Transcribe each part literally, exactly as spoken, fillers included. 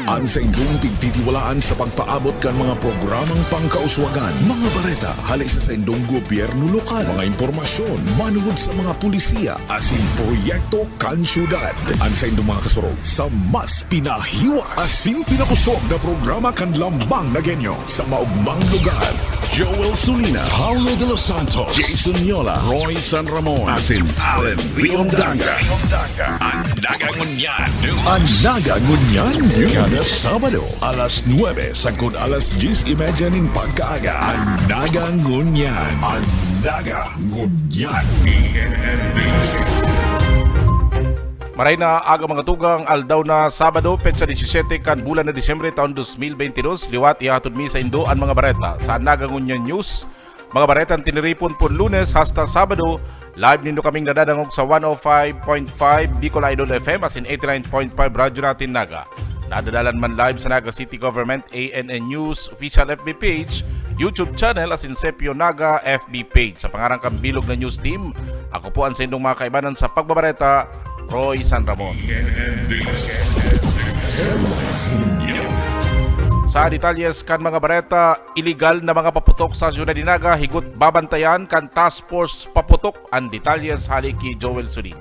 An saindong pigtitiwalaan sa pagpaabot kan mga programang pangkauswagan, mga bareta hali sa saindong gobyerno lokal, mga impormasyon manungod sa mga pulisiya asin proyekto kan syudad. An saindong mga kasurog sa mas pinahiwas asin pinakusog na programa kan Lambang na Genyo sa maugmang lugar. Joel Sulina, Paulo de los Santos, Jason Yola, Roy San Ramon, asin Allen Riondaga. An Naga Ngunyan News. An Naga Ngunyan News. Kada Sabado, alas nuebe sagkod alas dyes y media nin pagkaaga. An Naga Ngunyan. An Naga Ngunyan. Maray na aga, mga tugang, aldaw na Sabado, petsa disisete kan bulan na Disyembre, taon dos mil beintidos. Liwat ihahatod mi saindo an mga bareta sa Naga Ngunyan News. Mga baretang tiniripon pon Lunes hasta Sabado, live nindo kaming nadadangog sa one oh five point five Bicol Idol F M asin eighty-nine point five Radyo Natin Naga. Nadadalan man live sa Naga City Government A N N News official F B page, YouTube channel asin Sepio Naga F B page. Sa pangaran kan bilog na news team, ako po an saindong mga kaibanan sa pagbabareta, Roy San Ramon. Sa detalyes kan mga bareta, iligal na mga paputok sa Ciudad de Naga higot babantayan kan Task Force Paputok. An detalyes hali ki Joel Sulina.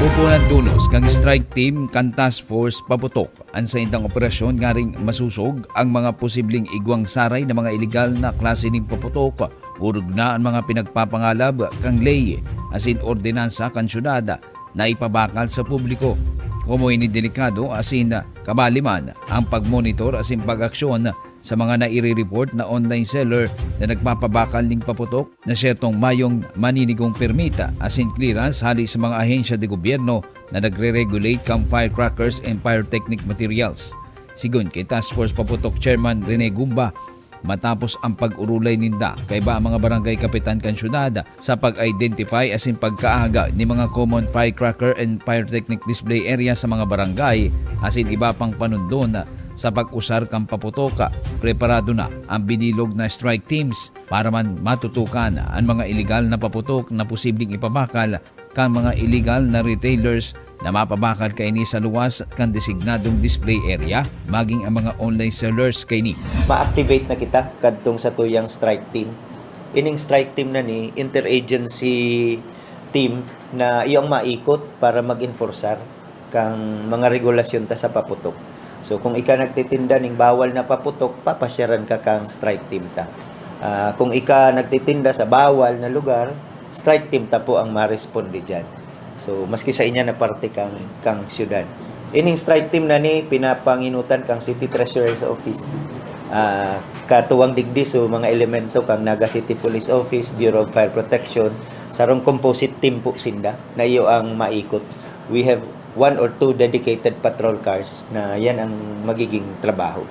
Pupunan tolos kan strike team kan Task Force Paputok an saindang operasyon ngaring masosog ang mga posibleng igwang saray na mga iligal na klase nin paputok, orog na an mga pinagpapangalab kan ley asin ordinansa kan syudad na ipabakal sa publiko. Komo ini delikado asin kabali man ang pagmonitor asin pag-aksyon sa mga naire-report na online seller na nagpapabakal nin paputok na siyertong mayong maninigong permita asin clearance hali sa mga ahensya de gobyerno na nagre-regulate kan firecrackers and pyrotechnic materials. Sigon ki Task Force Paputok Chairman Rene Gumba, matapos ang pag-orolay ninda kaiba ang mga barangay kapitan kan syudad sa pag-identify asin pagkaaga ni mga common firecracker and pyrotechnic display area sa mga barangay asin iba pang panundon sa pag-usar kan paputok, preparado na ang binilog na strike teams para man matutukan an mga iligal na paputok na posibleng ipabakal kan mga iligal na retailers na mapabakal kaini sa luwas kan designadong display area, maging ang mga online sellers kaini. Ma-activate na kita kadtong satuyang strike team. Ining strike team na ni interagency team na iyang maikot para mag-enforcer kang mga regulasyon ta sa paputok. So, kung ika nagtitinda ning bawal na paputok, papasyaran ka kang strike team ta. Ah, kung ika nagtitinda sa bawal na lugar, strike team ta po ang maresponde diyan. So, maski sa inya na parte kang, kang syudad. Ining strike team na ni pinapanginutan kang City Treasurer's Office. Ah, katuwang digdi, so, mga elemento kang Naga City Police Office, Bureau of Fire Protection, sarong composite team po sinda na iyo ang maikot. We have one or two dedicated patrol cars na yan ang magiging trabaho.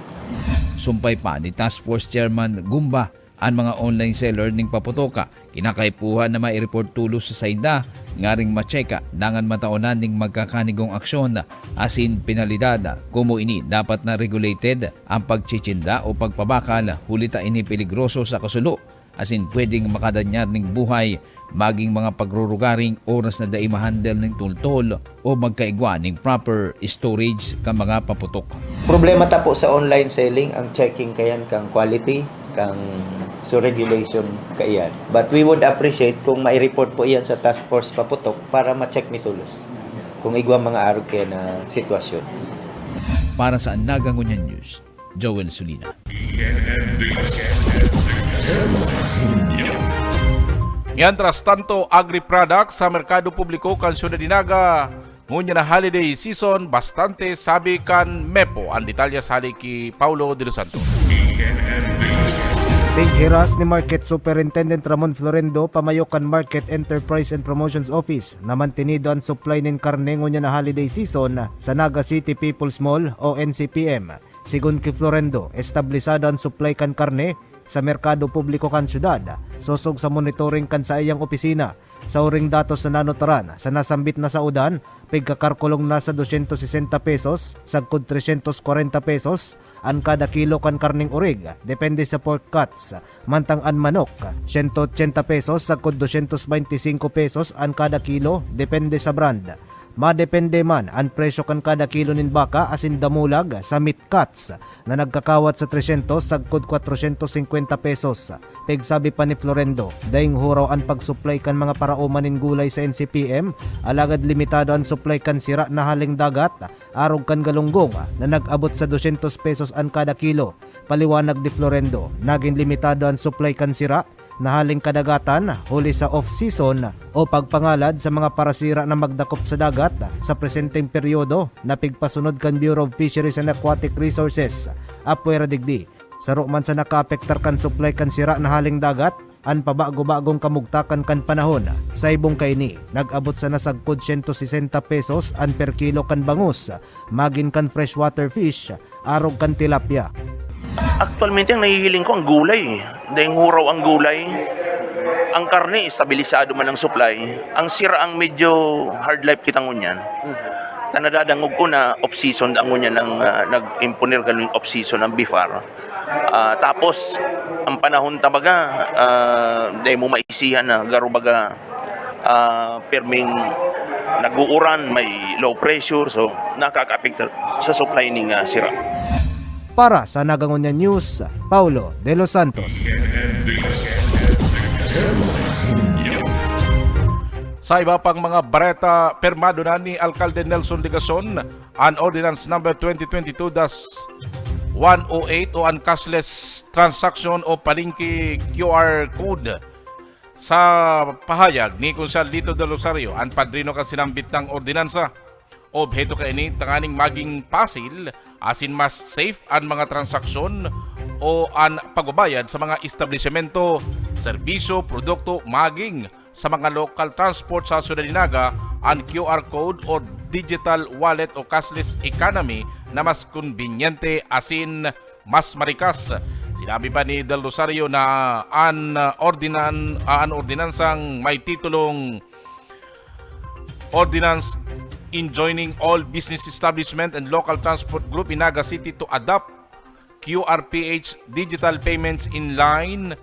Sumpay pa ni Task Force Chairman Gumba, an mga online seller ning paputoka, kinakaipuhan na maireport tolos sa sainda, ngaring matseka dangan mataonan ning magkakanigong aksyon asin penalidad. Komo ini, dapat na regulated ang pagtsitsinda o pagpabakal, huli ta ini peligroso sa kasulo asin pwedeng makadanyar ning buhay, maging mga pagrurugaring oras na dai mahandle ning tultol o magkaigwa ning proper storage kan mga paputok. Problema ta po sa online selling ang checking kayan kang quality, kang so regulation kaiyan. But we would appreciate kung mai-report po iyan sa Task Force Paputok para ma-check mi tolos kung igwa mga arog kaya na sitwasyon. Para sa Naga Ngunyan News, Joel Sulina. Mientras tanto, agri-products sa merkado publiko kan Syudad de Naga, ngunyan na holiday season, bastante sabi kan Mepo. An detalyes hali ki Paulo de los Santos. Pighiras ni Market Superintendent Ramon Florendo, pamayo kan Market Enterprise and Promotions Office, na mantenido an supply nin karne ngunyan na holiday season sa Naga City People's Mall o N C P M. Sigon ki Florendo, establisado an supply kan karne sa merkado publiko kan syudad, sosog sa monitoring kan saiyang opisina. Sa huring datos na nanutaran, sa nasambit na saodan, pigkakarkulong na sa dosyentos sesenta pesos sagkod tresyentos kwarenta pesos an kada kilo kan karneng orig, depende sa pork cuts, mantang an manok, sento ochenta pesos sagkod dosyentos baynti singko pesos an kada kilo, depende sa brand. Madepende man an presyo kan kada kilo nin baka asin damulag sa meat cuts na nagkakawat sa tresyentos sagkod kwatrosyentos singkwenta pesos. Pigsabi pa ni Florendo, daing huraw an pagsuplay kan mga paraoma nin gulay sa N C P M, alagad limitado an suplay kan sira na haling dagat, arog kan galunggong na nag-abot sa dosyentos pesos an kada kilo. Paliwanag ni Florendo, nagin limitado an suplay kan sira na haling kadagatan huli sa off-season o pagpangalad sa mga parasira na magdakop sa dagat sa presenteng peryodo na pigpasunod kan Bureau of Fisheries and Aquatic Resources. Apwera digdi, saro man sa nakaapektar kan suplay kan sira na haling dagat, an pabago-bagong kamugtakan kan panahon. Sa ibong kaini, nag-abot sa nasagkod sento sesenta pesos an per kilo kan bangus, magin kan freshwater fish, arog kan tilapia. Actualmente, ang nahihiling ko, ang gulay. Daing huraw ang gulay. Ang karne, estabilisado man ang supply. Ang sira ang medyo hard life kita ngunyan. Ta nadadangog ko na off-season ang ngunyan ang, ah, nag-imponer kan off-season ang BIFAR. Ah, tapos, ang panahon ta baga, ah, dai mo maisihan na garo baga, ah, pirming nag-uuran, may low pressure, so nakakaapekto sa supply ning, ah, sira. Para sa Nagangonya News, Paulo de los Santos. Sa iba pang mga bareta, pirmado na ni Alkalde Nelson Legacion an Ordinance Number twenty twenty-two dash one oh eight o an cashless transaction o palengke Q R code. Sa pahayag ni Konsehal Lito Del Rosario, an padrino kan sinambit na ordinansa, obheto kaini tanganing maging pasil asin mas safe an mga transaksyon o an pagbabayad sa mga establisimento, serbisyo, produkto, maging sa mga local transport sa Syudad nin Naga, an Q R code o digital wallet o cashless economy na mas kombinyente asin mas marikas. Sinabi pa ni Del Rosario na an, ah, ordinan-, ah, an ordinansang may titulong Ordinance Enjoining All Business Establishment and Local Transport Group in Naga City to Adopt Q R P H Digital Payments in Line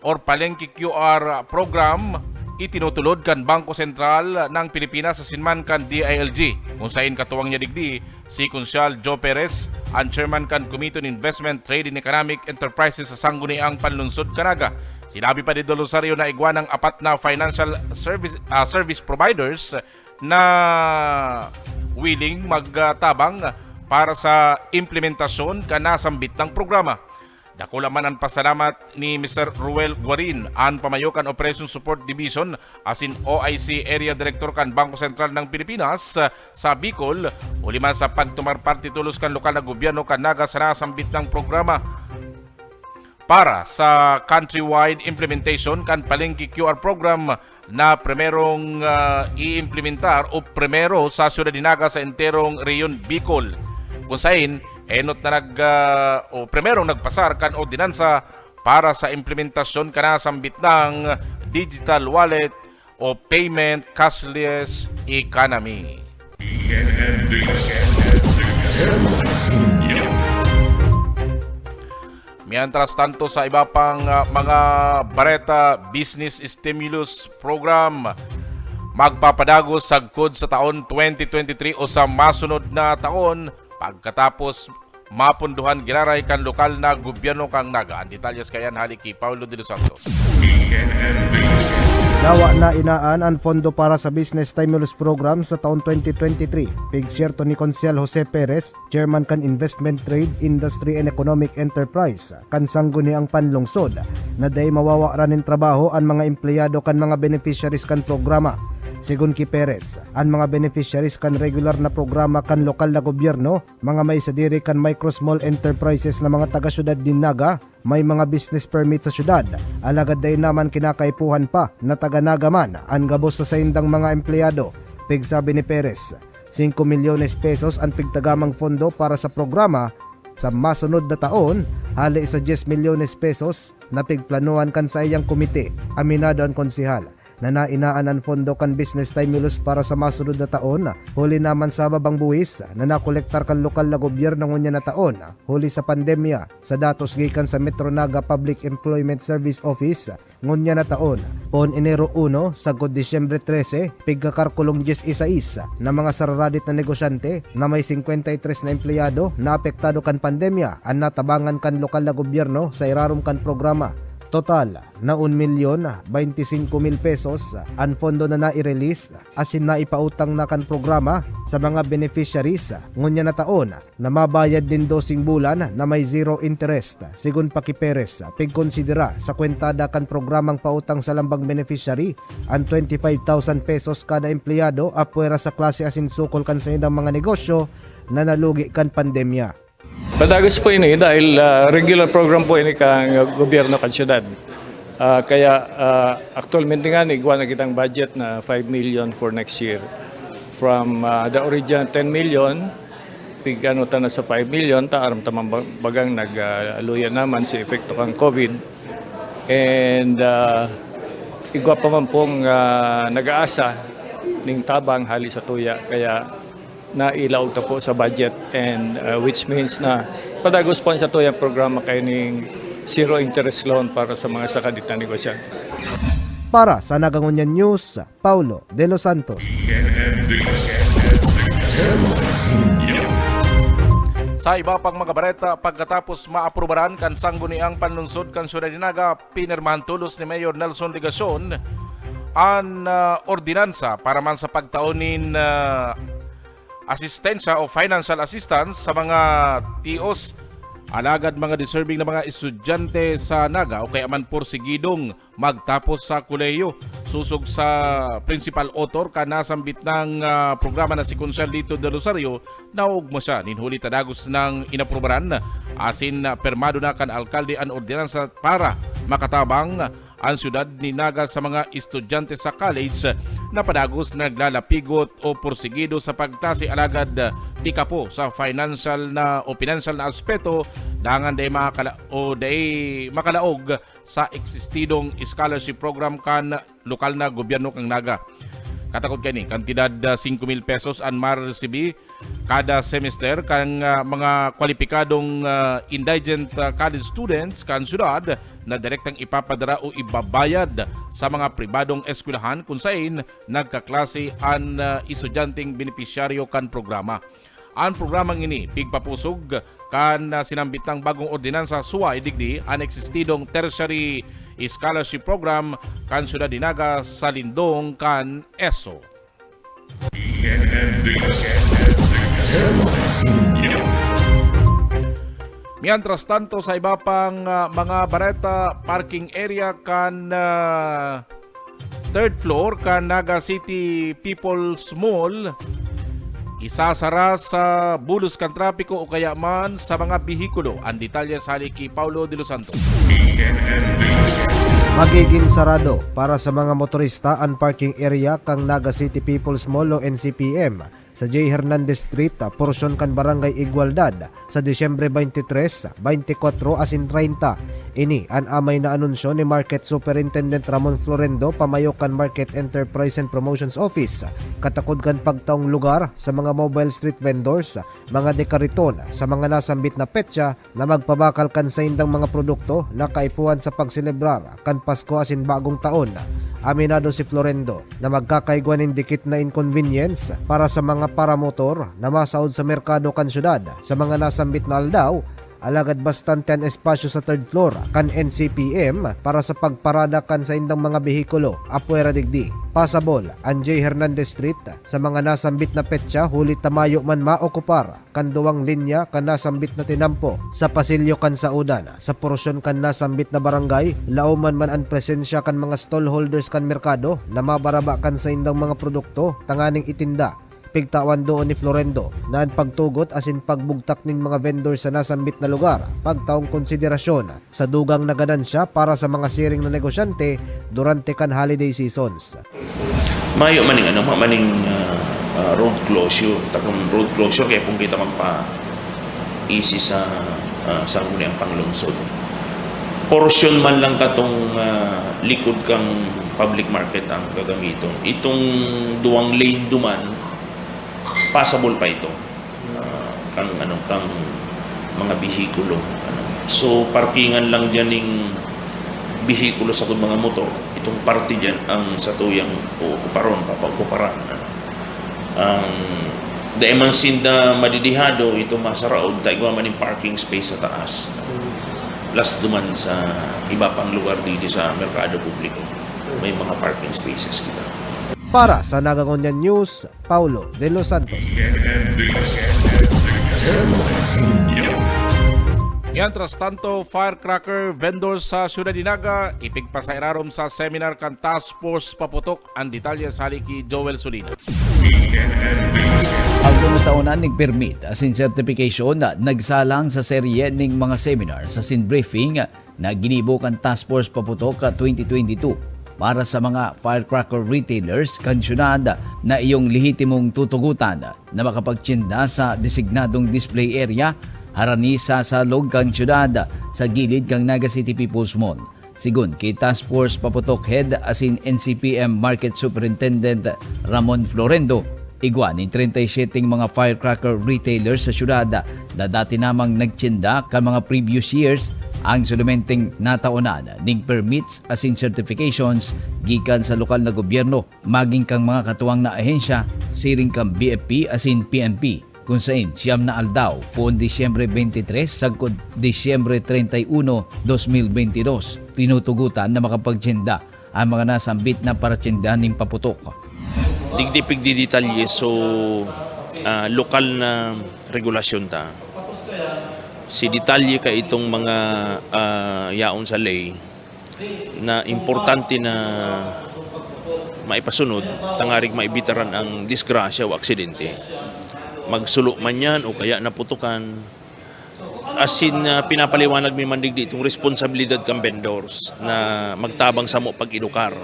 or Palengke Q R Program itinutulod kan Bangko Sentral ng Pilipinas asin man kan D I L G, kung sain katuwang niya digdi si Konsehal Joe Perez, an chairman kan Committee on Investment, Trade and Economic Enterprises sa Sangguniang Panlungsod kan Naga. Sinabi pa ni Del Rosario na igwa ng apat na financial service, ah, service providers na willing magtabang para sa implementasyon kan nasambit na programa. Dakula man an pasalamat ni Mister Ruel Guarin, an pamayo kan Operation Support Division asin O I C Area Director kan Bangko Sentral ng Pilipinas sa Bicol, huli man sa pagtumar parte tolos kan lokal na gobyerno kan Naga sa nasambit na programa. Para sa countrywide implementation kan Palengke Q R Program na primerong, ah, iimplementar o primero sa Syudad nin Naga sa enterong Rehiyon Bicol, kung sain enot na nag-, ah, o primerong nagpasar kan ordinansa para sa implementasyon kan nasambit na digital wallet o payment cashless economy. Mientras tanto, sa iba pang, ah, mga bareta, business stimulus program magpapadagos sagkod sa taon twenty twenty-three o sa masunod na taon pagkatapos mapunduhan giraray kan lokal na gobyerno kan Naga. An detalyes kaiyan hali ki Paulo de los Santos. Dawa na inaan an pondo para sa Business Stimulus Program sa taon twenty twenty-three. Pigsyerto ni Konsehal Jose Perez, chairman kan Investment, Trade, Industry and Economic Enterprise kan Sangguniang Panlungsod, na dai mawawaran nin trabaho an mga empleyado kan mga beneficiaries kan programa. Segun ki Perez, an mga beneficiaries kan regular na programa kan lokal na gobyerno, mga may sadiri kan micro small enterprises na mga taga-syudad nin Naga, may mga business permit sa syudad, alagad dai naman kinakaipuhan pa na taga-Naga man an gabos sa saindang mga empleyado. Pigsabi ni Perez, singko milyones pesos an pigtagamang pondo para sa programa sa masunod na taon, hali sa dyes milyones pesos na pigplanuhan kan saiyang komite, aminado an konsehal. na nainaan an pondo kan business stimulus para sa masunod na taon, huli na man sa babang buhis na nakolektar kan lokal na gobyerno ngunyan na taon, huli sa pandemya. Sa datos gikan sa Metro Naga Public Employment Service Office, ngunyan na taon, poon Enero uno sagkod Disyembre trese, pigkakarkulong dyes y sais na mga sararadit na negosyante na may singkwenta y tres na empleyado na apektado kan pandemya an natabangan kan lokal na gobyerno sa irarom kan programa. Total na un milyon baynti singko mil pesos an pondo na nai-release asin naipautang na kan programa sa mga beneficiaries ngunyan na taon na mabayad nin doseng bulan na may zero interest. Segun Paki Perez, pigkonsidera sa kwentada kan programang pautang sa lambang beneficiary an twenty five thousand pesos kada empleyado apwera sa klase asin sukol kan saindang mga negosyo na nalugi kan pandemya. Padagos po ini dahil, ah, regular program po ini kan gobyerno kan syudad. Ah, kaya, ah, aktualmente nga, igwa na kitang budget na five million for next year. From, ah, the original ten million, pig-ano ta na sa five million, ta aram ta man ba-, bagang nag, ah, luya naman si epekto kan COVID. And, ah, igwa pa man pong, ah, nag-aasa ning tabang hali sa tuya. Kaya nailaog ta po sa budget and, uh, which means na padagos po ang satuyang programa kaining zero interest loan para sa mga sakadit na negosyante. Para sa Nagangunyan News, Paulo De Los Santos. Sa iba pang mga bareta, pagkatapos maaprubaran kan sangguniang panlungsod kan Syudad ni Naga, pinirmahan tolos ni Mayor Nelson Legacion an, ah, ordinansa para man sa pagtao nin, ah, asistensya o financial assistance sa mga tios, alagad mga deserving na mga estudyante sa Naga o kaya man porsigidong magtapos sa kolehiyo. Sosog sa principal author kan nasambit na, ah, programa na si Consuelo Del Rosario, naugma siya nin huli ta dagos nang inaprubaran asin pirmado na kan alkalde an ordinansa para makatabang an syudad ni Naga sa mga estudyante sa college na padagos na naglalapigot o porsigido sa pagtasi, alagad tikapo sa financial na o pinansyal na aspeto, dangan dai makala-, o dai makalaog sa eksistidong scholarship program kan lokal na gobyerno kan Naga. Katakod kaini, kantidad, ah, singko mil pesos an maresibi kada semester kan, ah, mga kwalipikadong, ah, indigent, ah, college students kan syudad na direktang ipapadara o ibabayad sa mga pribadong eskwelahan kun saen nagkaklase an, ah, estudyanteng benepisyaryo kan programa. An programang ini pigpapusog kan, ah, sinambit nang bagong ordinansa suway digdi an eksistidong tertiary scholarship program kan syudad ni Naga sa lindong kan ESSO. Mientras tanto, sa iba pang, ah, mga bareta, parking area kan, ah, third floor kan Naga City People's Mall isasara sa bulos kan trapiko o kaya man sa mga behikulo. An detalye sa hali ki Paulo De Los Santos. Magigin sarado para sa mga motorista an parking area kan Naga City People's Mall o N C P M sa J Hernandez Street, porsyon kan Barangay Igualdad, sa Disyembre twenty-three, twenty-four asin treinta. Ini an amay na anunsyo ni Market Superintendent Ramon Florendo pamayo kan Market Enterprise and Promotions Office, katakod kan pagtaong lugar sa mga mobile street vendors, mga dekariton sa mga nasambit na petsa na magpabakal kan saindang mga produkto na kaipuhan sa pagselebrar kan Pasko asin Bagong Taon. Aminado si Florendo na magkakaigwa nin dikit na inconvenience para sa mga paramotor na masaod sa merkado kan syudad sa mga nasambit na aldaw, alagad bastante an espasyo sa third floor kan N C P M para sa pagparada kan saindang mga behikulo apwera digdi. Pasabol an J Hernandez Street sa mga nasambit na petsa huli ta mayo man maokupar kan duwang linya kan nasambit na tinampo. Sa pasilyo kan saodan, sa porosyon kan nasambit na barangay, laoman man an presensya kan mga stallholders kan merkado na mabaraba kan saindang mga produkto tanganing itinda. Pigtawan doon ni Florendo na an pagtugot asin pagbugtak nin mga vendor sa nasambit na lugar pagtaong konsiderasyon sa dugang na ganansya para sa mga siring na negosyante durante kan holiday seasons. Mayo maning ano, ma- maning ah, ah, road closure. Takong road closure kaya kung kita magpa isi sa ah, sa huli ang panglungsod. portion man lang katong, ah, likod kang public market ang gagamiton. Itong duwang lane duman, passable pa ito. Ah, kang, ano, kang mga bihikulo, ano. So, parkingan lang diyan ning bihikulo sagkod mga motor. Itong parte diyan ang satuyang uukuparon, papaokuparan, ano. Ang dai man sinda madidihado, ito masaraod, ta igwa man ning parking space sa taas. Plus duman sa iba pang lugar dito sa merkado publiko, may mga parking spaces kita. Para sa Nagangonyan News, Paulo de los Santos. Mientras tanto, firecracker vendors sa Siyudad de Naga ipigpasairarom sa seminar kan Task Force Paputok. Ang detalye sa hali ki Joel Solina. Ang mga taonan ning permit asin certification na nagsalang sa serye ning mga seminar asin briefing na ginibo kan Task Force Paputok twenty twenty-two para sa mga firecracker retailers kan syudad na iyong lehitimong tutugotan na makapagtinda sa designadong display area harani sa salog kan syudad sa gilid kan Naga City People's Mall. Sigon ki Task Force Paputok Head asin N C P M Market Superintendent Ramon Florendo, igwa nin treinta y siete mga firecracker retailers sa syudad na dati namang nagtinda kan mga previous years ang solomenteng nataonan ning permits asin certifications gikan sa lokal na gobyerno, magin kan mga katuwang na ahensya siring kan B F P asin P N P. Kun saen siyam na aldaw, poon Disyembre twenty-three sagkod Disyembre treinta y uno, dos mil veintidós, tinutugotan na makapagtinda ang mga nasambit na paratindahan nin paputok. Digdi pigdidetalye, so, ah, lokal na regulasyon ta. Si detalye ka itong mga, ah, yaon sa ley, na importante na maipasunod tangarig maibitaran ang disgrasya o aksidente. Magsulo man yan o kaya naputukan, asin, ah, pinapaliwanag mi man digdi itong responsibilidad kan vendors na magtabang samo pag-edukar.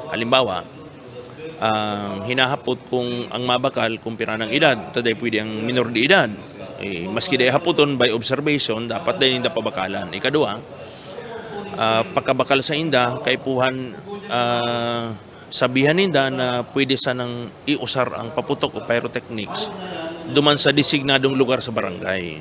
Halimbawa, ang hinahapot kung ang mabakal kung pira nang edad, ta dai pwede ang minor de edad. Eh, maski dai hapoton, by observation, dapat dai ninda pabakalan. Ikadua, ah, pagkabakal sa inda, kaipuhan, ah, sabihan ninda na pwede sanang iusar ang paputok o pyrotechnics duman sa designadong lugar sa barangay.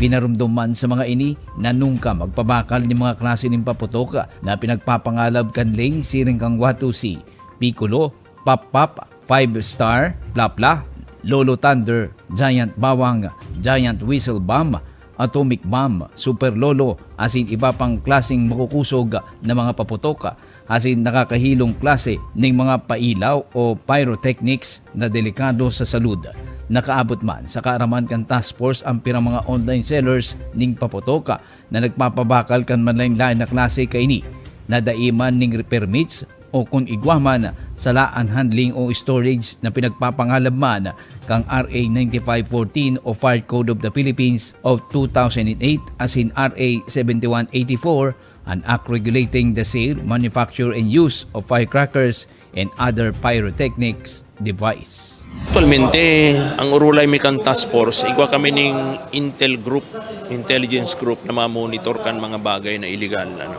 Pinarumdom man sa mga ini na nunka magpabakal nin mga klase nin paputok na pinagpapangalab kan ley siring kan Watusi, Piccolo, Pap-Pap, Five Star, Plapla, Lolo Thunder, Giant Bawang, Giant Whistle Bomb, Atomic Bomb, Super Lolo, asin iba pang klaseng makukusog na mga paputok, asin nakakahilong klase ning mga pailaw o pyrotechnics na delikado sa salud. Nakaabot man sa kaaraman kan task force ang pirang mga online sellers ning paputok na nagpapabakal kan manlaen-laen na klase kaini na dai man ning permits o kun igwa man, sala an handling o storage na pinagpapangalab man kan R A ninety-five fourteen o Fire Code of the Philippines of two thousand eight asin R A seventy-one eighty-four, an Act Regulating the Sale, Manufacture and Use of Firecrackers and Other Pyrotechnics Device. Aktualmente, ang urulay mi kan task force, igwa kami ning intel group, intelligence group na mamonitor kan mga bagay na illegal, ano.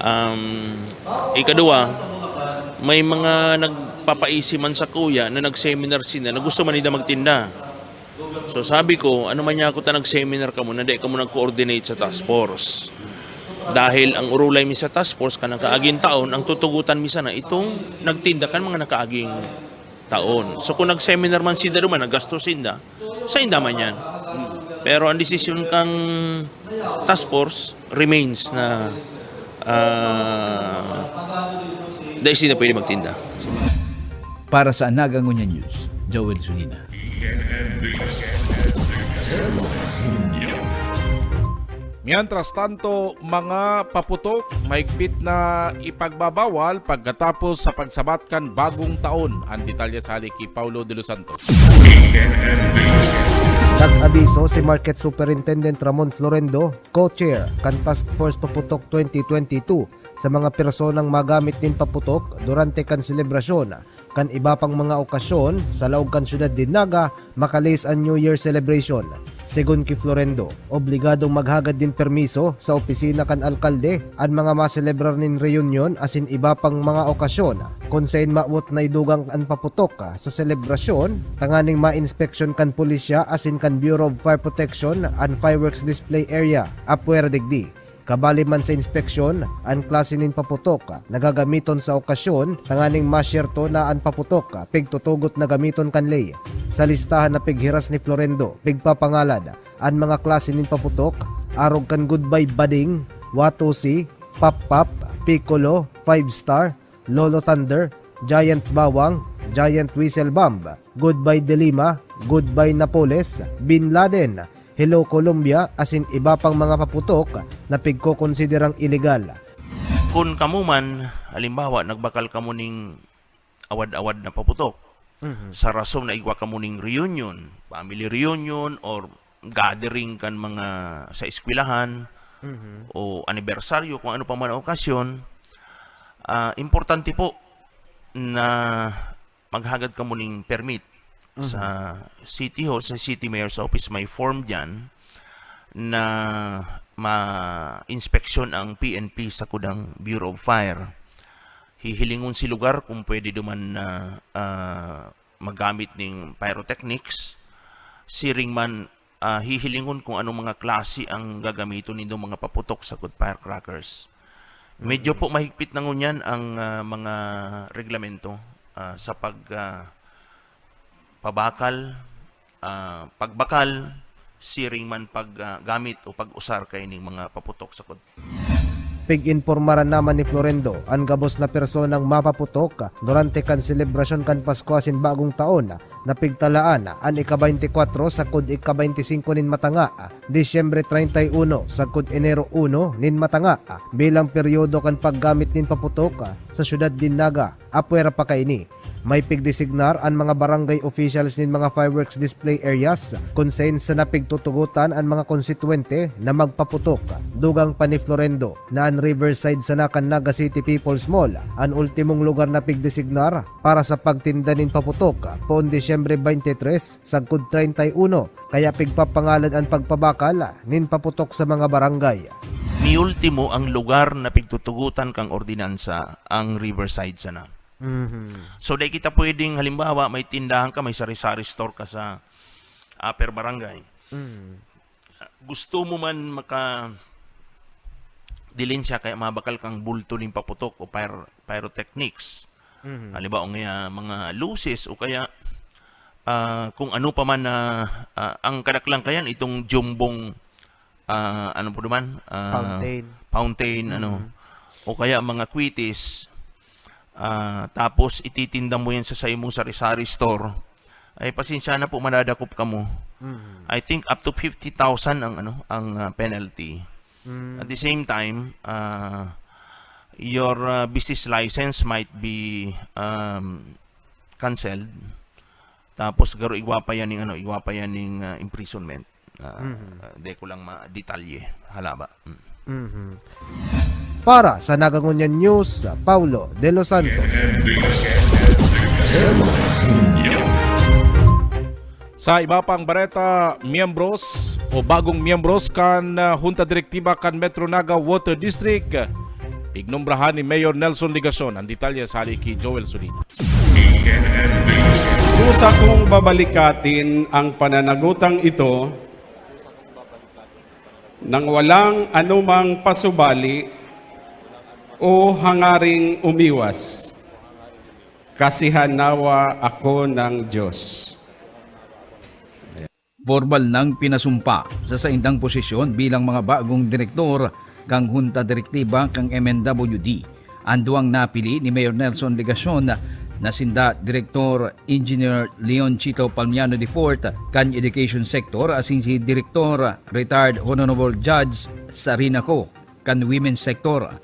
Um, ikadua, may mga nagpapaisi man sakuya na nag-seminar sila na gusto man nila magtinda. So sabi ko, "Ano man niya ako ta nag-seminar kamo na di kamo nag-coordinate sa task force?" Dahil ang urulay mi sa task force kan nakaaging taon, ang tutugutan mi sana itong nagtinda kan mga nakaaging taon. So kung nag-seminar man sinda duman, naggastos sinda, sainda man yan. Pero ang desisyon kang task force remains na, ah, dai sinda pwede magtinda. Para sa Naga Ngunyan News, Joel Sulina. Mientras tanto, mga paputok, mahigpit na ipagbabawal pagkatapos sa pagsabat kan bagong taon. Ang detalye sa hali ki Paulo de los Santos. Nag-abiso si Market Superintendent Ramon Florendo, co-chair kan Task Force Paputok twenty twenty-two, sa mga personang magamit nin paputok durante kan selebrasyon kan iba pang mga okasyon sa laog kan syudad nin Naga, makalis an New Year celebration. Segun ki Florendo, obligadong maghagad nin permiso sa opisina kan alkalde an mga maselebrar nin reunion asin iba pang mga okasyon, kun saen mawot na idugang an paputok sa selebrasyon, tanganing mainspeksyon kan pulisya asin kan Bureau of Fire Protection an fireworks display area apwera digdi. Kabali man sa inspeksyon, an klase nin paputok na gagamiton sa okasyon tanganing masyerto na an paputok pigtutugot na gamiton kan ley. Sa listahan na pighiras ni Florendo, pigpapangalan an mga klase nin paputok, arog kan Goodbye Bading, Watusi, Pap Pap, Piccolo, Five Star, Lolo Thunder, Giant Bawang, Giant Whistle Bomb, Goodbye De Lima, Goodbye Napoles, Bin Laden, Hello Colombia, asin iba pang mga paputok na pigkokonsiderang ilegal. Kun kamo man, halimbawa, nagbakal kamo ning awad-awad na paputok, Mhm. sa rason na igwa kamo ning reunion, family reunion, or gathering kan mga sa eskwelahan, Mhm. o anibersaryo, kung ano pa man ang okasyon, ah, importante po na maghagad kamo ning permit Mhm. sa City Hall, sa City Mayor's Office, may form diyan na ma-inspeksyon ang P N P sa kudang Bureau of Fire. Hihilingon si lugar kung pwede duman na, ah, maggamit ning pyrotechnics. Siring man, ah, hihilingon kung anong mga klase ang gagamiton nindong mga paputok sagkod firecrackers. Medyo Mm. po mahigpit na ngunyan ang, ah, mga reglamento, ah, sa pag, ah, pabakal, ah, pagbakal, siring man pag, ah, gamit o pag-usar kaining mga paputok sagkod. Pig-impormaran naman ni Florendo an gabos na personang mapaputok durante kan selebrasyon kan Pasko asin Bagong Taon na pigtalaan an ika-baynte kwatro sagkod ika-baynte singko nin matanga, Disyembre treinta y uno sagkod Enero uno nin matanga, bilang peryodo kan paggamit nin paputok sa syudad nin Naga. Apwera pa kaini, may pigdesignar an mga barangay officials nin mga fireworks display areas kun saen sana pigtutugotan an mga konstituwente na magpaputok. Dugang pa ni Florendo na an Riverside sana kan Naga City People's Mall an ultimong lugar na pigdesignar para sa pagtinda nin paputok poon Disyembre twenty-three sagkod treinta y uno, kaya pigpapangalan an pagpabakal nin paputok sa mga barangay. Ni ultimo, ang lugar na pigtutugotan kan ordinansa, ang Riverside sana. Mhm. So, dai kita pwedeng, halimbawa, may tindahan ka, may sari-sari store ka sa upper barangay. Mm. Gusto mo man maka dilin siya kaya mabakal kang bulto ning paputok o pyro-, pyrotechnics. Mhm. Halimbawa, o kaya mga luces o kaya, ah, kung ano pa man na, ah, ang kadaklan kayan, itong jumbong, ah, ano po naman? Ah, fountain. Fountain, ano. Mhm. O kaya mga kwitis. Ah, tapos ititinda mo yan sa saimong sari-sari store. Ay, pasensya na po, madadakop kamo. Mhm. I think up to fifty thousand ang, ano, ang, ah, penalty. Mm. At the same time, ah, your, ah, business license might be, um, canceled. Tapos garo igwa pa yan ning, ano, igwa pa yan ning, ah, imprisonment. Ah, Mhm. ah, di ko lang ma-detalye. Halaba. Mm. Mhm. Para sa Nagangunyan News, Paulo de los Santos. Sa iba pang bareta, miyembros o bagong miyembros kan, ah, Hunta Direktiba kan Metro Naga Water District, pignombrahan ni Mayor Nelson Legacion. Ang detalye sa hali ki Joel Solina. Kung sakong babalikatin ang pananagutang ito, nang walang anumang pasubali o hangaring umiwas, kasihanawa ako ng Diyos. Formal nang pinasumpa sa saindang posisyon bilang mga bagong direktor kan Hunta Direktiba kan M N W D an duwang napili ni Mayor Nelson Legacion, na sinda Direktor Engineer Leon Chito Palmiano the fourth kan Education Sector asin si Direktor Retired Honorable Judge Sarina Co kan Women's Sector.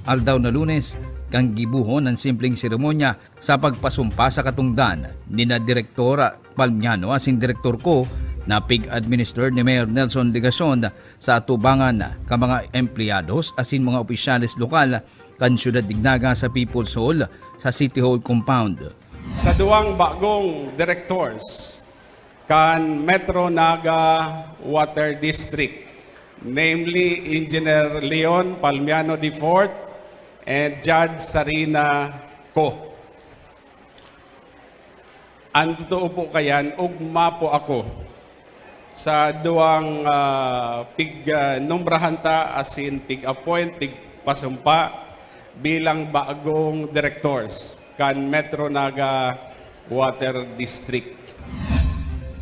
Aldaw na Lunes, kan gibohon an simpleng seremonya sa pagpasumpa sa katongdan nina Direktor Palmiano asin Direktor Co na pig-administer ni Mayor Nelson Legacion sa atubangan kan mga empleyados asin mga opisyales lokal kan Syudad nin Naga sa People's Hall sa City Hall Compound. Sa duwang bagong directors, kan Metro Naga Water District, namely Engineer Leon Palmiano the fourth and Judge Sarina Co. Ang totoo po kayan, ugma po ako sa duwang, ah, pig-, ah, nombrahan ta asin pig-appoint, pigpasumpa bilang bagong directors kan Metro Naga Water District.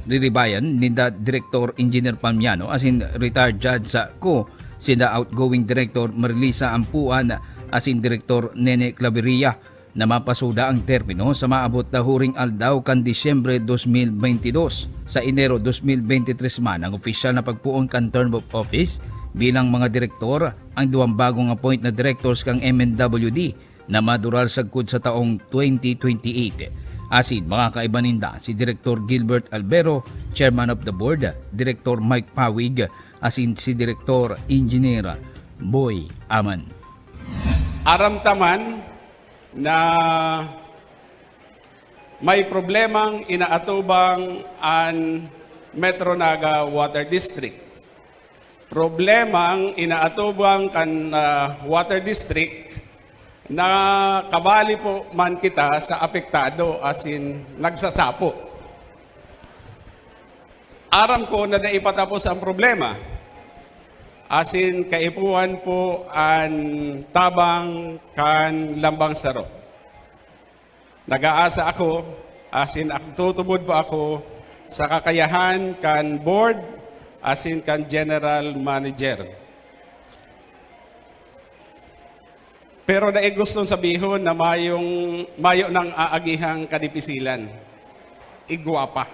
Riribayan ninda Director Engineer Palmiano asin retired judge sa Co, sinda outgoing Director Marilisa Ampuan asin Director Nene Claveria, na mapasoda ang termino sa maabot na huring aldaw kan Disyembre dos mil bentidós. Sa Enero dos mil bentitres man ang opisyal na pagpoon kan term of office bilang mga direktor ang duwang bagong appoint na directors kan M N W D na madural sagkod sa taong twenty twenty-eight. Asin mga kaiba ninda si Direktor Gilbert Albero, Chairman of the Board, Direktor Mike Pawig, asin si Direktor Engineer Boy Aman. Aram ta man na may problemang inaatubang an Metro Naga Water District. Problemang inaatubang kan, ah, Water District na kabali po man kita sa apektado asin nagsasapo. Aram ko na dai pa tapos ang problema, asin kaipuhan po an tabang kan lambang saro. Nag-aasa ako, asin nagtutubod pa ako sa kakayahan kan board asin kan general manager. Pero dai gustong sabihon na mayong, mayo nang aagihang kadipisilan. Igwa pa.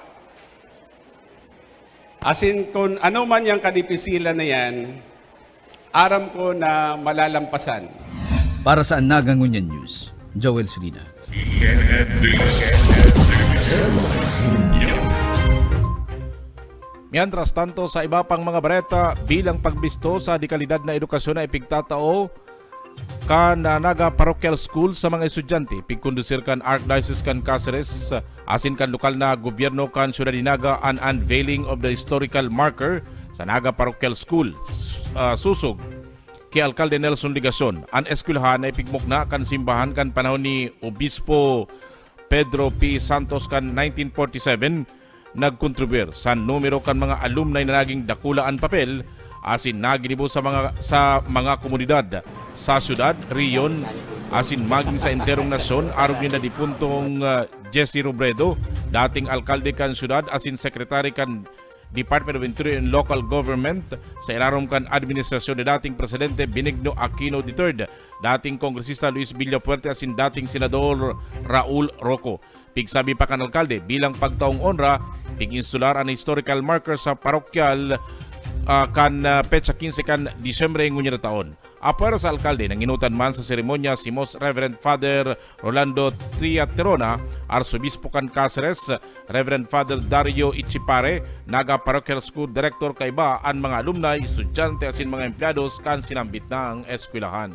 Asin kun ano man yang kadipisilan na yan, aram ko na malalampasan. Para sa Naga Ngunyan News, Joel Solina. Mientras tanto, sa iba pang mga bareta, bilang pagbisto sa dekalidad na edukasyon na ipigtatao kan, ah, Naga Parochial School sa mga estudyante, pigkondusir kan Archdiocese kan Caceres, asin kan lokal na gobyerno kan Syudad ni Naga an unveiling of the historical marker sa Naga Parochial School, s-, ah, susog ki Alkalde Nelson Legacion. An eskwelahan na ipigmukna kan simbahan kan panahon ni Obispo Pedro P. Santos kan nineteen forty-seven, nagkontribuir sa numero kan mga alumni na naging dakula an papel asin naginibo sa mga, sa mga komunidad, sa syudad, rehiyon, asin magin sa enterong nasyon, arog ninda dipuntong, ah, Jesse Robredo, dating alkalde kan syudad asin sekretary kan Department of Interior and Local Government sa ilarom kan administrasyon ni dating Presidente Benigno Aquino the third, dating Kongresista Luis Villafuerte asin dating Senador Raul Roco. Pigsabi pa kan alkalde, bilang pagtaong onra, pig-insular an historical marker sa parokyal, ah, kan, ah, petsa quince kan Disyembre ngunyan na taon. Apwera sa alkalde, nanginutan man sa seremonya si Most Reverend Father Rolando Triaterona, Arsobispo kan Caceres, Reverend Father Dario Ichipare, Naga Parochial School Director, kaiba an mga alumni, estudyante asin mga empleyados kan sinambit nang eskwelahan.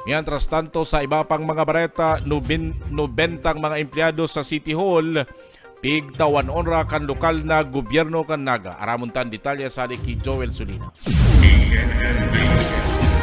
Mientras tanto, sa iba pang mga bareta, nobin-, nobentang mga empleyado sa City Hall pigtawan onra kan lokal na gobyerno kan Naga. Aramon tan detalye sa ki Joel Solina.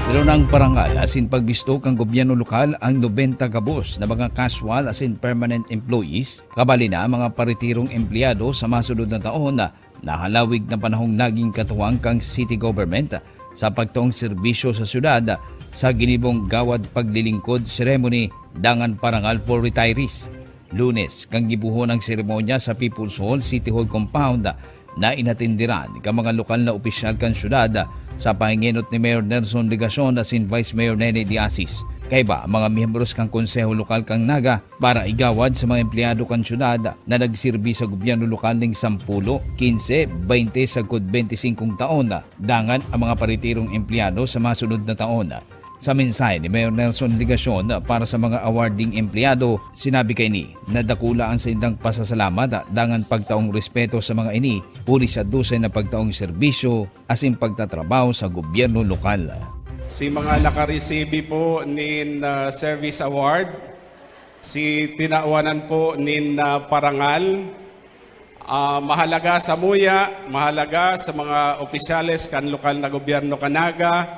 Pero nang parangal asin pagbisto kan gobyerno lokal ang nobenta gabos na mga casual asin permanent employees, kabali na ang mga paretirong empleyado sa masunod na taon na halawig na panahong naging katuwang kan city government sa pagtaong serbisyo sa syudad sa ginibong gawad paglilingkod ceremony dangan parangal for retirees. Lunes, kan gibohon ang seremonya sa People's Hall, City Hall Compound, na inatenderan kan mga lokal na opisyal kan syudad sa pangengenot ni Mayor Nelson Legacion asin Vice Mayor Nene de Asis. Kaiba, mga miyembros kan Konseho Lokal kan Naga para igawad sa mga empleyado kan syudad na nagsirbi sa gobyerno lokal ning sampulo, kinse, baynte sagkod baynte singkong taon, dangan ang mga paretirong empleyado sa masunod na taon. Sa mensahe ni Mayor Nelson Legacion para sa mga awarding empleyado, sinabi kaini na dakula ang saindang pasasalamat dangan pagtaong respeto sa mga ini, huli sa dusay na pagtaong serbisyo asin pagtatrabaho sa gobyerno lokal. Si mga nakaresibi po nin, ah, service award, Si tinawanan po nin, ah, parangal, ah, mahalaga sa muya, mahalaga sa mga opisyales kan lokal na gobyerno kan Naga,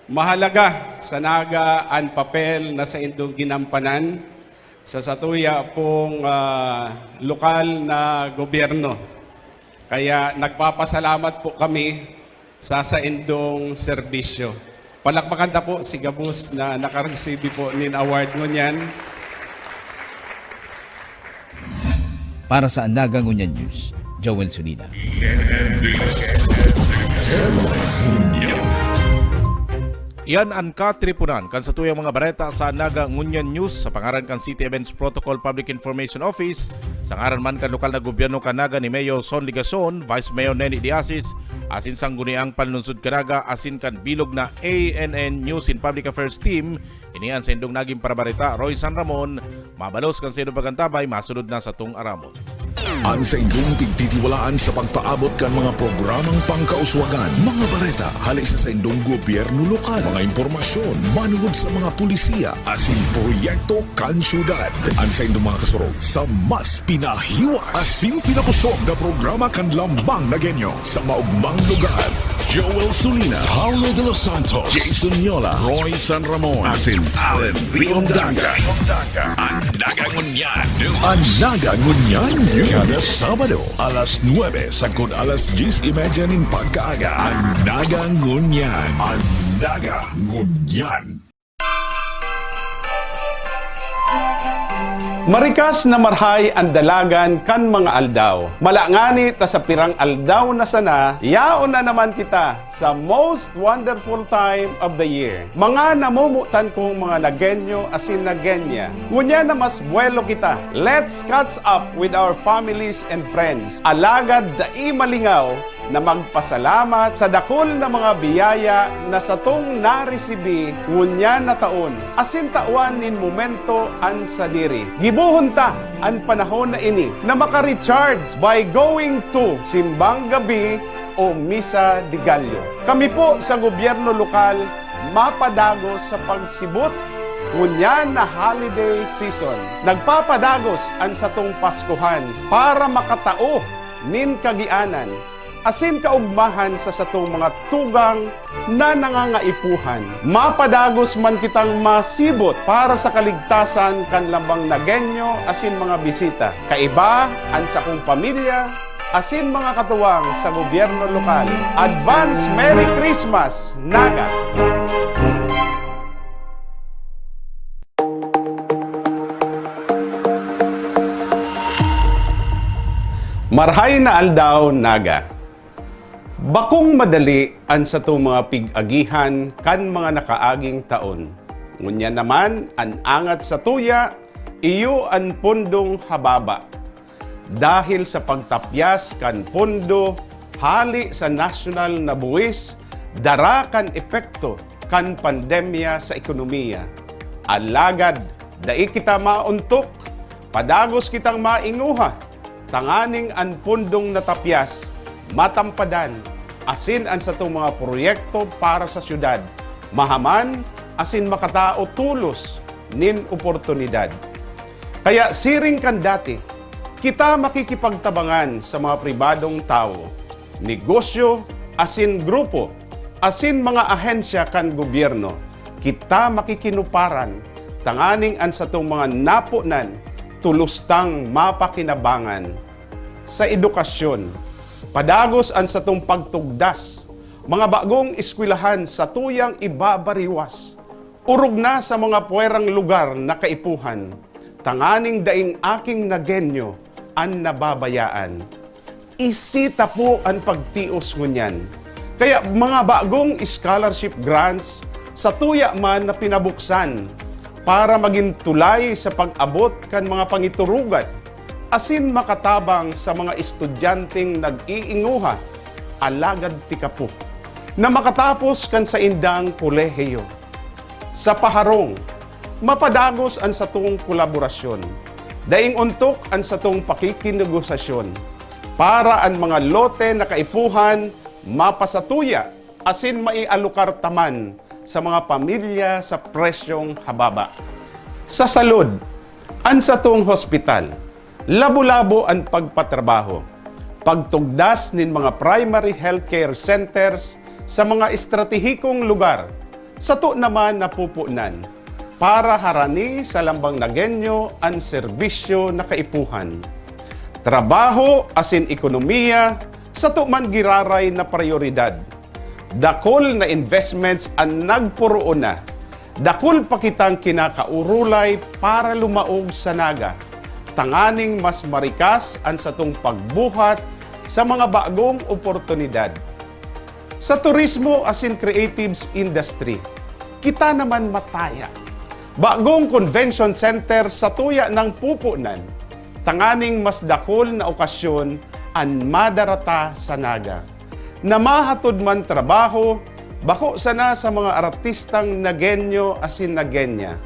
mahalaga sa Naga an papel na saindong ginampanan sa satuya pong, ah, lokal na gobyerno. Kaya nagpapasalamat po kami sa saindong serbisyo. Palakpakan ta po si gabos na nakareceive po nin award ngunyan. Para sa Naga Ngunyan News, Joel Solina. Iyan an katripunan kan satuyang mga bareta sa Naga Ngunyan News sa pangaran kan City Events Protocol Public Information Office, sa ngaran man kan lokal na gobyerno kan Naga ni Mayor Son Legacion, Vice Mayor Neni Diasis, asin sangguniang panlunsod kan Naga asin kan bilog na A N N News and Public Affairs Team. Ini an saindong naging parabareta, Roy San Ramon. Mabalos kan saindong pag-antabay, masunod na satong aramon. An saindong pigtitiwalaan sa pagpaabot kan mga programang pangkauswagan, mga bareta hali sa saindong gobyerno lokal, mga impormasyon manungod sa mga pulisiya asin proyekto kan syudad. An saindong mga kasurog sa mas pinahiwas asin pinakosog na programa kan Lambang Nagenyo sa maugmang lugar. Joel Sulina, Paulo de los Santos, Jason Yola, Roy San Ramon, asin Allen Riondanga. An Naga Ngunyan. An Naga Ngunyan. Kada Sabado, alas nuebe sagkod alas dyes y media nin pagkaaga. An Naga Ngunyan. An Naga Ngunyan. Marikas na marhay an dalagan kan mga aldaw. Mala ngani ta sa pirang aldaw na sana, yaon na naman kita sa most wonderful time of the year. Mga namomotan kong mga Nagenyo asin Nagenya, ngunyan na mas buwelo kita. Let's catch up with our families and friends. Alagad dai malingaw na magpasalamat sa dakul na mga biyaya na satong naresibi ngunyan na taon, asin tawan nin momento an sadiri. Gibohon ta an panahon na ini na maka-recharge by going to simbang gabi o misa de gallo. Kami po sa gobyerno lokal mapadagos sa pagsibot ngunyan na holiday season. Nagpapadagos an satong Paskohan para makatao nin kagianan asin kaogmahan sa satong mga tugang na nangangaipuhan. Mapadagos man kitang masibot para sa kaligtasan kan lambang Nagenyo asin mga bisita. Kaiba an sakong pamilya asin mga katuwang sa gobyerno lokal. Advance Merry Christmas, Naga! Marhay na aldaw, Naga! Bakong madali an satong mga pig-agihan kan mga nakaaging taon. Ngunyan naman, an angat satuya, iyo an pondong hababa. Dahil sa pagtapyas kan pondo hale sa nasyonal na buwis, dara kan epekto kan pandemya sa ekonomiya. Alagad dai kita maontok, padagos kitang mainguha tanganing an pondong natapyas matampadan asin an satong mga proyekto para sa syudad mahaman asin makatao tolos nin oportunidad. Kaya siring kan dati, kita makikipagtabangan sa mga pribadong tawo, negosyo asin grupo, asin mga ahensya kan gobyerno. Kita makikinuparan tanganing an satong mga naponan tolos tang mapakinabangan. Sa edukasyon, padagos an satong pagtugdas, mga bagong eskwelahan satuyang ibabariwas, orog na sa mga puwerang lugar na kaipuhan, tanganing daing aking Nagenyo an nababayaan. Isita po an pagtios ngunyan. Kaya mga bagong scholarship grants satuya man na pinabuksan para magin tulay sa pag-abot kan mga pangiturugan asin makatabang sa mga estudyanteng nag-iinguha, alagad tikapo, na makatapos kan saindang kolehiyo. Sa paharong, mapadagos an satong kolaborasyon. Daing ontok an satong pakikinegosasyon para an mga lote na kaipuhan mapasatuya asin maialokar ta man sa mga pamilya sa presyong hababa. Sa salud, An satong hospital, labo-labo an pagpatrabaho, pagtugdas nin mga primary healthcare centers sa mga estratehikong lugar, sato naman napupunan para harani sa lambang Nagueño an serbisyo na kaipuhan. Trabaho asin ekonomiya sato man giraray na prayoridad. Dakul na investments an nagporoon na. Dakul pa kitang kinakaurulay para lumaog sa Naga, tanganing mas marikas an satong pagbuhat sa mga bagong oportunidad. Sa turismo asin creatives industry, kita naman mataya. Bagong convention center satuya nang pupunan, tanganing mas dakul na okasyon an madarata sa Naga, na mahatod man trabaho, bako sana sa mga artistang Nagueño asin Nagueña,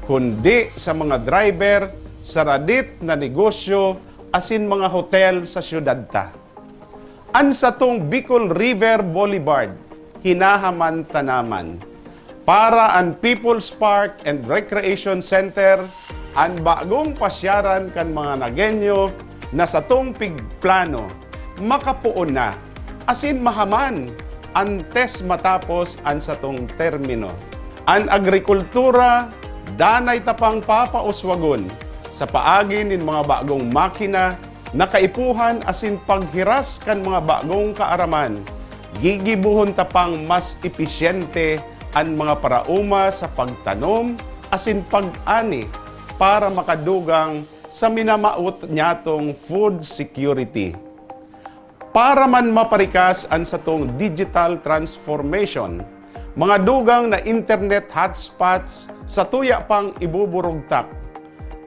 kundi sa mga driver sa radit na negosyo asin mga hotel sa syudad ta. An satong Bicol River Boulevard, hinahaman ta naman. Para an People's Park and Recreation Center, an bagong pasyaran kan mga Nagueño na satong pigplano, makapoon na, asin mahaman antes matapos an satong termino. An agrikultura, danay ta pang papauswagon sa paagi nin mga bagong makina na kaipuhan asin paghiras kan mga bagong kaaraman. Gigibohon ta pang mas episyente an mga paraoma sa pagtanom asin pag-ani para makadugang sa minamawot nyatong food security. Para man maparikas an satong digital transformation, mga dugang na internet hotspots satuya pang ibuburugtak.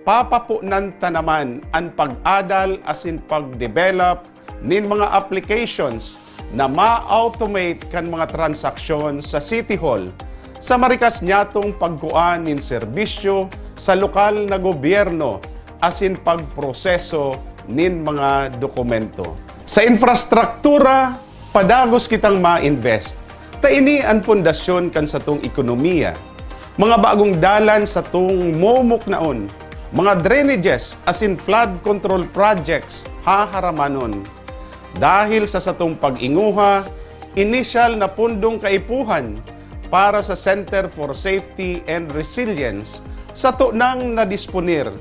Papaponan ta naman an pag-adal asin pag-develop nin mga applications na ma-automate kan mga transaksyon sa City Hall, sa marikas nyatong pagkua nin serbisyo sa lokal na gobyerno asin pagproseso nin mga dokumento. Sa infrastruktura, padagos kitang ma-invest, ta ini an pundasyon kan satong ekonomiya. Mga bagong dalan satong momuknaon, mga drainages asin flood control projects haharamanon. Dahil sa satong pag-inguha, inisyal na pundong kaipuhan para sa Center for Safety and Resilience sato nang nadisponer.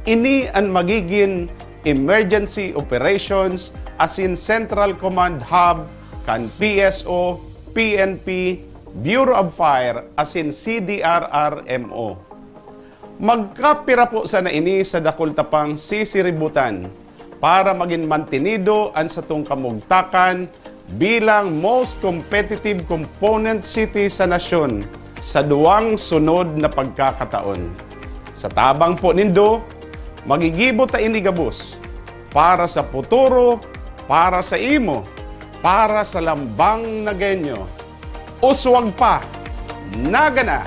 Ini an magigin emergency operations asin central command hub kan P S O, P N P, Bureau of Fire asin C D R R M O. Magkapira po sana ini sa dakul ta pang sisiributan para magin mantenido an satong kamugtakan bilang most competitive component city sa nasyon sa duwang sunod na pagkakataon. Sa tabang po nindo, magigibo ta ini gabos para sa puturo, para sa imo, para sa lambang Nagueño. Uswag pa! Naga na!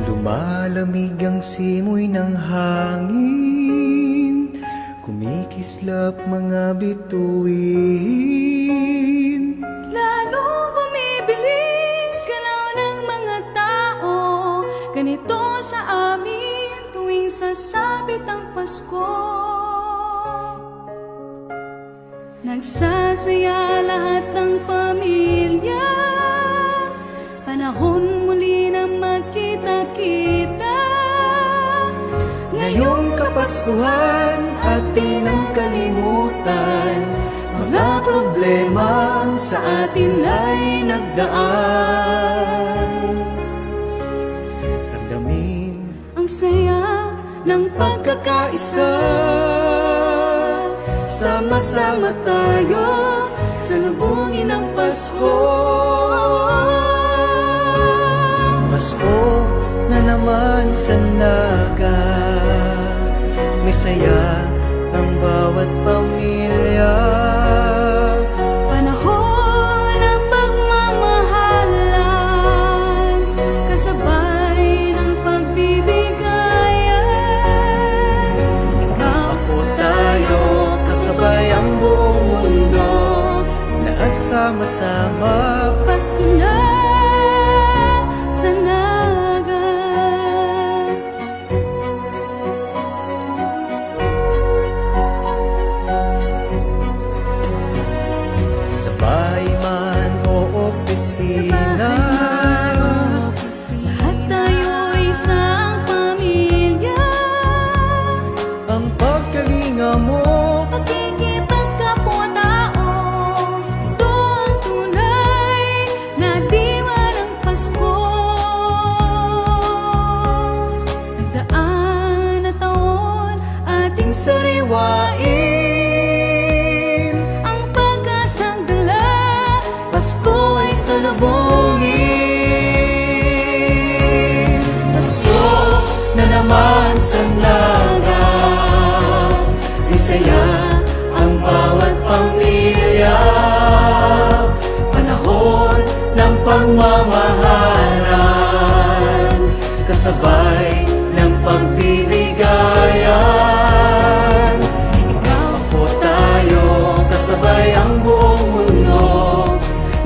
Lumalamig ang simoy ng hangin, kumikislap mga bituin. Lalo bumibilis galaw ng mga tao, ganito sa amin tuwing sasabit ang Pasko. Nagsasaya lahat ng pamilya, panahon muli na magkita-kita. Ngayong Kapaskuhan, atin ang kalimutan, mga problemang sa atin ay nagdaan. Ramdamin ang saya ng pagkakaisa. Sama-sama tayo salubungin ang Pasko. Pasko na naman sa Naga, may saya ang bawat pamilya. Panahon ng pagmamahalan, kasabay ng pagbibigay. Sama-sama. Pasko na sa Naga. Sa bahay man o opisina, lahat tayo isang pamilya. Ang pagkalinga mo, pakikipagkapwa-tao, ito ang tunay na diwa ng Pasko. Nagdaan na taon, ating sariwain ang pag-asang dala, Pasko ay salubungin. Pasko na naman sa Naga, masaya ang bawat pamilya. Panahon ng pagmamahalan, kasabay ng pagbibigayan. Ikaw, ako, tayo, kasabay ang buong mundo.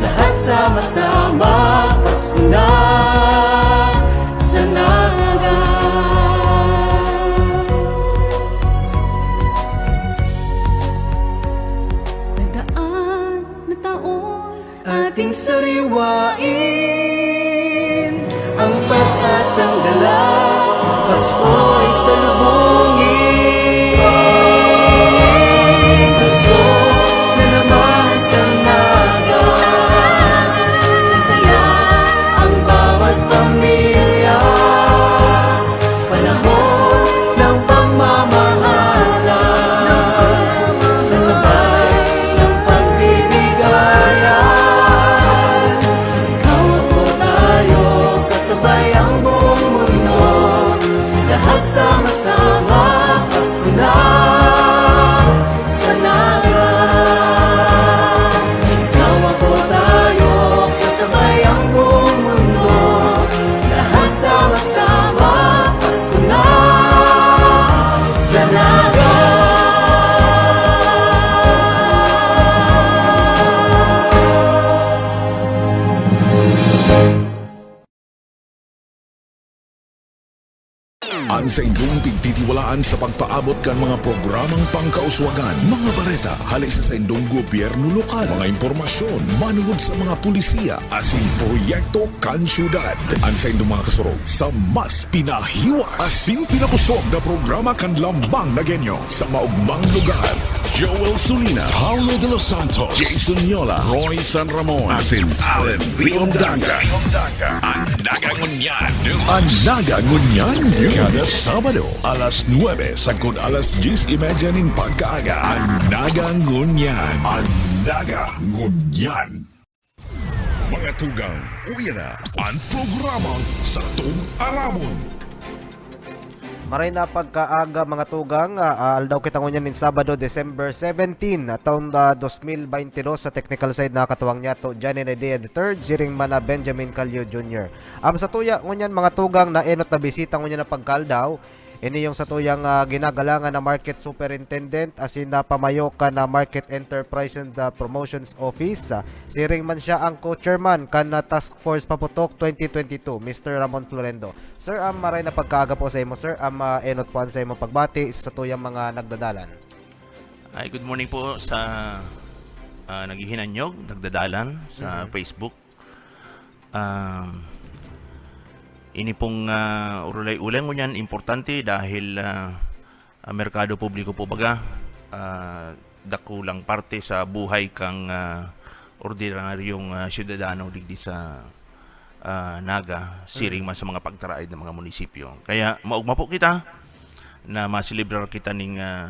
Lahat sama-sama, Pasko na sa Naga. Nagdaan na taon, ating sariwain ang pag-asang dala, Pasko'y salubungin. Pasko na naman sa Naga. Masaya ang bawat pamilya. Panahon ng pagmamahalan, kasabay ng pagbibigayan. Ikaw, ako, tayo, kasabay ang buong mundo. Lahat sama-sama, Pasko na sa Naga. Ikaw, ako, tayo, kasabay ang buong mundo. Lahat sama-sama, Pasko na sa Naga. An saindong pigtitiwalaan sa pagpaabot kan mga programang pangkauswagan, mga bareta hale sa saindong gobyerno lokal, mga impormasyon manungod sa mga pulisiya asin proyekto kan syudad. An saindong mga kasurog sa mas pinahiwas asin pinakosog na programa kan Lambang Nagueño sa maogmang lugar. Joel Sulina, Paulo de los Santos, Jason Yola, Roy San Ramon, asin Allen Riondanga. An Naga Ngunyan News. An Naga Ngunyan News. Kada Sabado, alas nuebe sagkod alas dyes y media nin pagkaaga. An Naga Ngunyan. An Naga Ngunyan. Mga tugang, uya na an programang Satong Arabon. Maray na pagkaaga, mga tugang, ah, ah, aldaw kita ngunyan nin Sabado, December seventeen, ah, taon, ah, dos mil baynte dos. Sa technical side, nakakatuwang niya to, Johnny Nadia the third, siring man na Benjamin Calio Junior. Am, sa tuya ngunyan, mga tugang, na enot na bisita ngunyan na pagkaaldaw, ini yung satuyang, ah, ginagalangan na Market Superintendent asin na pamayo kan, ah, Market Enterprise and, ah, Promotions Office. Ah, siring man siya ang co-chairman kan, ah, Task Force Paputok twenty twenty-two, Mister Ramon Florendo. Sir, am, maray na pagkaaga po sa imo, sir. Am, ah, enot po an sa imo pagbati sa satuyang mga nagdadalan. Ay, good morning po sa, ah, naghihinanyog, nagdadalan sa Mhm. Facebook. Um, ini pong, ah, urulay-ulay ngunyan importante dahil, ah, ah, merkado publiko po baga, ah, dakulang parte sa buhay kang, ah, ordinaryong, ah, syudadano digdi sa, ah, Naga, siring man sa mga pagtaraid ng mga munisipyo. Kaya maugma po kita na maselebrar kita ning, ah,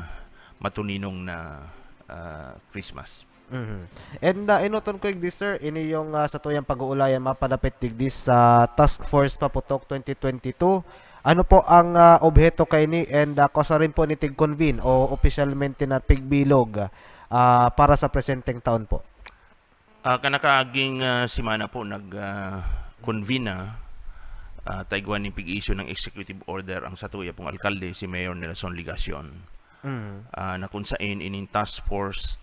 matuninong na, ah, Christmas. Mhm. And, ah, enoton ko digdi, sir, ini yung, ah, satuyang pag-uulayan mapadapit digdi sa Task Force Paputok twenty twenty-two. Ano po ang, ah, obheto kaini and, ah, kasuarin po ni tig-convene o opisyalmente na pigbilog, ah, para sa presenteng taon po? Ah, kanakaaging, ah, semana po nag, ah, convene na, ah, ta igwa nin pig-issue ng executive order ang satuya pong alkalde, si Mayor Nelson Legacion. Mm. Ah, na kung sain ining task force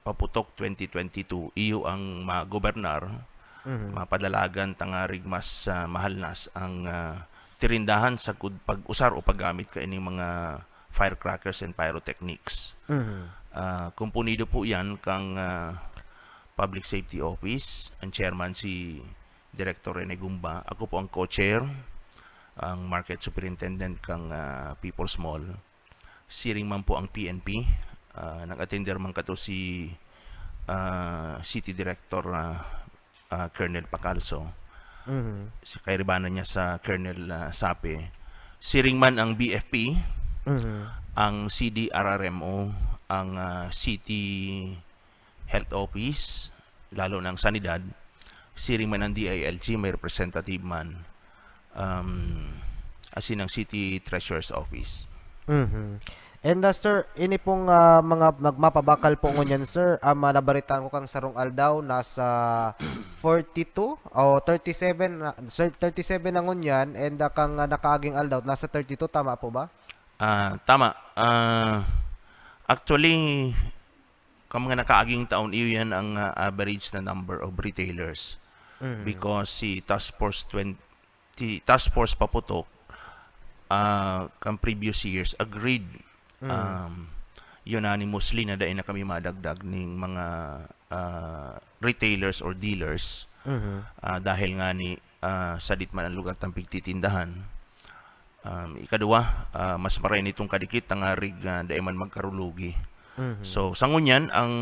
Paputok twenty twenty-two, iyo ang magobernar, Mhm. mapadalagan tangarig mas, ah, mahalnas ang, ah, tirindahan sagkod pag-usar o paggamit kaining mga firecrackers and pyrotechnics. Mhm. Ah, komponido po yan kang, ah, Public Safety Office. Ang chairman si Director Rene Gumba. Ako po ang co-chair, ang market superintendent kang, ah, People's Mall. Siring man po ang P N P. Ah, nag-attender man kato si, ah, City Director, ah, ah, Colonel Pacalso. Mhm. Si kairibanan niya sa Colonel, ah, Sape. Siring man ang B F P, Mhm. ang C D R R M O, ang, ah, City Health Office, lalo na ang Sanidad. Siring man ang D I L G, may representative man. Um, asin ang City Treasurer's Office. Mhm. And, ah, sir, ini pong, ah, mga nagmapabakal po ngunyan, sir, ah, ma-, nabaritaan ko kang sarong aldaw, nasa forty-two o thirty-seven na, sir, thirty-seven na ngunyan, and, ah, kang, ah, nakaaging aldaw, nasa thirty-two, tama po ba? Ah, tama. Ah, actually, kang mga nakaaging taon, iyo yan ang, ah, average na number of retailers. Mm. Because si Task Force twenty, Task Force Paputok, ah, kang previous years, agreed, Mm. um, unanimously na dai na kami madagdag ning mga, ah, retailers or dealers. Mhm. Ah, dahil nga ni, ah, sadit man ang lugar tang pigtitindahan. Um, ikaduwa, ah, mas maray nitong kadikit, tangarig, ah, dai man magkarulugi. Mhm. So, sa ngunyan, ang,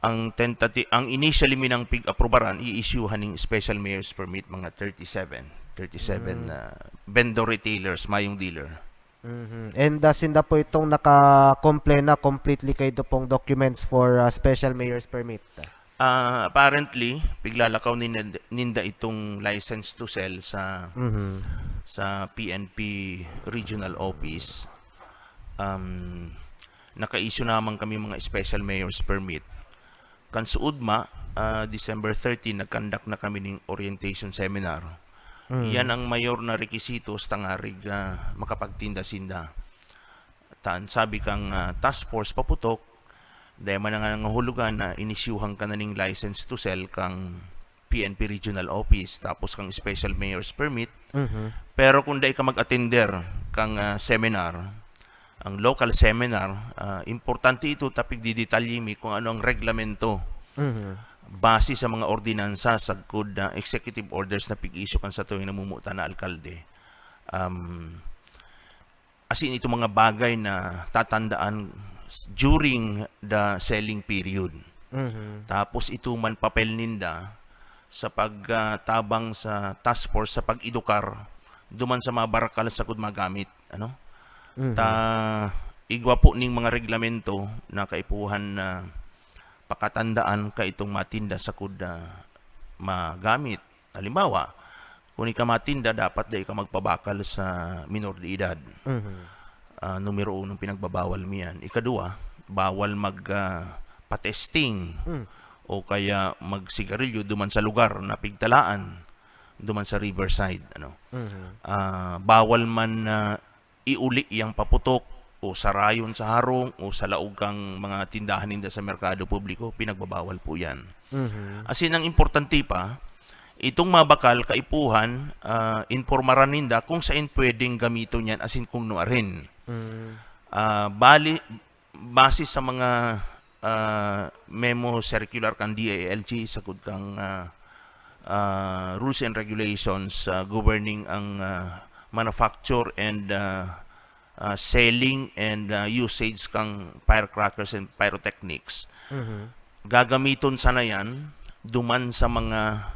ang tentati-, ang initially minang pig-aprobaran, i-issuehan ning special mayor's permit, mga thirty-seven, thirty-seven Mm. na vendor retailers, mayong dealer. Mhm. And, ah, sinda po itong nakakomple na completely kayo pong documents for, ah, special mayor's permit? Ah, apparently, piglalakaw ninda, ninda itong license to sell sa, Mhm. sa P N P Regional Office. Um, naka-issue naman kami mga special mayor's permit. Kan suod ma, ah, December thirteen, nag-conduct na kami ning orientation seminar. Mm. Yan ang mayor na rekisito sa tangarig, ah, makapagtinda sinda. Tan, sabi kang, ah, Task Force Paputok, dai man na nga nangahulugan na inisyuhan ka na ning license to sell kang P N P Regional Office, tapos kang Special Mayor's Permit. Mhm. Pero kung dai ka mag-attender kang, ah, seminar, ang local seminar, ah, importante ito, ta pigdidetalye mi kung ano ang reglamento Mhm. base sa mga ordinansa sagkod na executive orders na pig-issue kan satuyang namumutan na alkalde. Um, asin itong mga bagay na tatandaan s-, during the selling period. Mhm. Tapos ito man papel ninda sa pag, ah, tabang sa task force sa pag-edukar duman sa mga barakal sagkod magamit, ano? Mhm. Ta igwa po ning mga reglamento na kaipuhan na pakatandaan ka itong matinda sagkod, ah, magamit. Halimbawa, kung ika matinda, dapat dai ka magpabakal sa minor de edad. Mhm. Ah, numero unong pinagbabawal mi yan. Ikaduwa, bawal mag, ah, patesting Mm. o kaya magsigarilyo duman sa lugar na pigtalaan, duman sa riverside, ano. Mhm. Ah, bawal man na iuli yang paputok o sarayon sa harong o sa laog kang mga tindahan ninda sa merkado publiko, pinagbabawal po yan. Mhm. Asin ang importante pa, itong mabakal, kaipuhan, ah, impormaran ninda kung sain pwedeng gamiton yan, asin kung nuarin. Mm. Ah, bali, base sa mga, ah, memo circular kan D I L G, sagkod kang, ah, ah, rules and regulations, ah, governing ang, ah, manufacture and, ah, ah, selling and, ah, usage kang firecrackers and pyrotechnics. Mhm. Gagamiton sana yan duman sa mga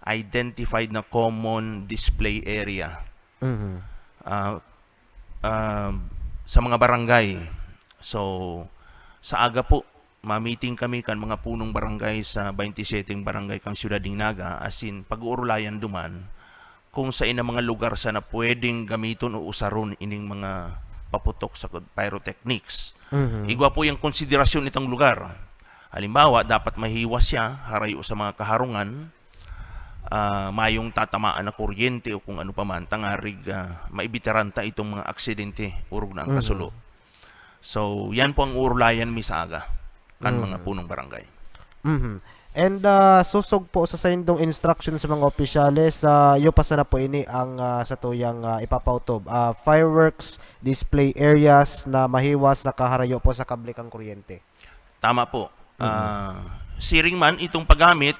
identified na common display area. Mhm. Ah, ah, sa mga barangay. So, sa aga po, ma-meeting kami kan mga punong barangay sa twenty-seven barangay kan Siyudad nin Naga, asin pag-uurulayan duman kung sain ang mga lugar sana pwedeng gamiton o usaron ining mga paputok sagkod pyrotechnics. Mhm. Igwa po yang konsiderasyon itong lugar. Halimbawa, dapat mahiwas siya, harayo sa mga kaharungan, ah, mayong tatamaan na kuryente o kung ano pa man, tangarig, ah, maibitaran ta itong mga aksidente, orog na ang Mhm. kasulo. So, yan po ang uurulayan mi sa aga. kan mga punong barangay. Mhm. And, ah, sosog po sa saindong instruction sa mga opisyales, ah, iyo pa sana po ini ang, ah, satuyang, ah, ipapautob. Ah, fireworks display areas na mahiwas sa kaharayo po sa kable kan kuryente. Tama po. Mhm. Ah, siring man itong paggamit,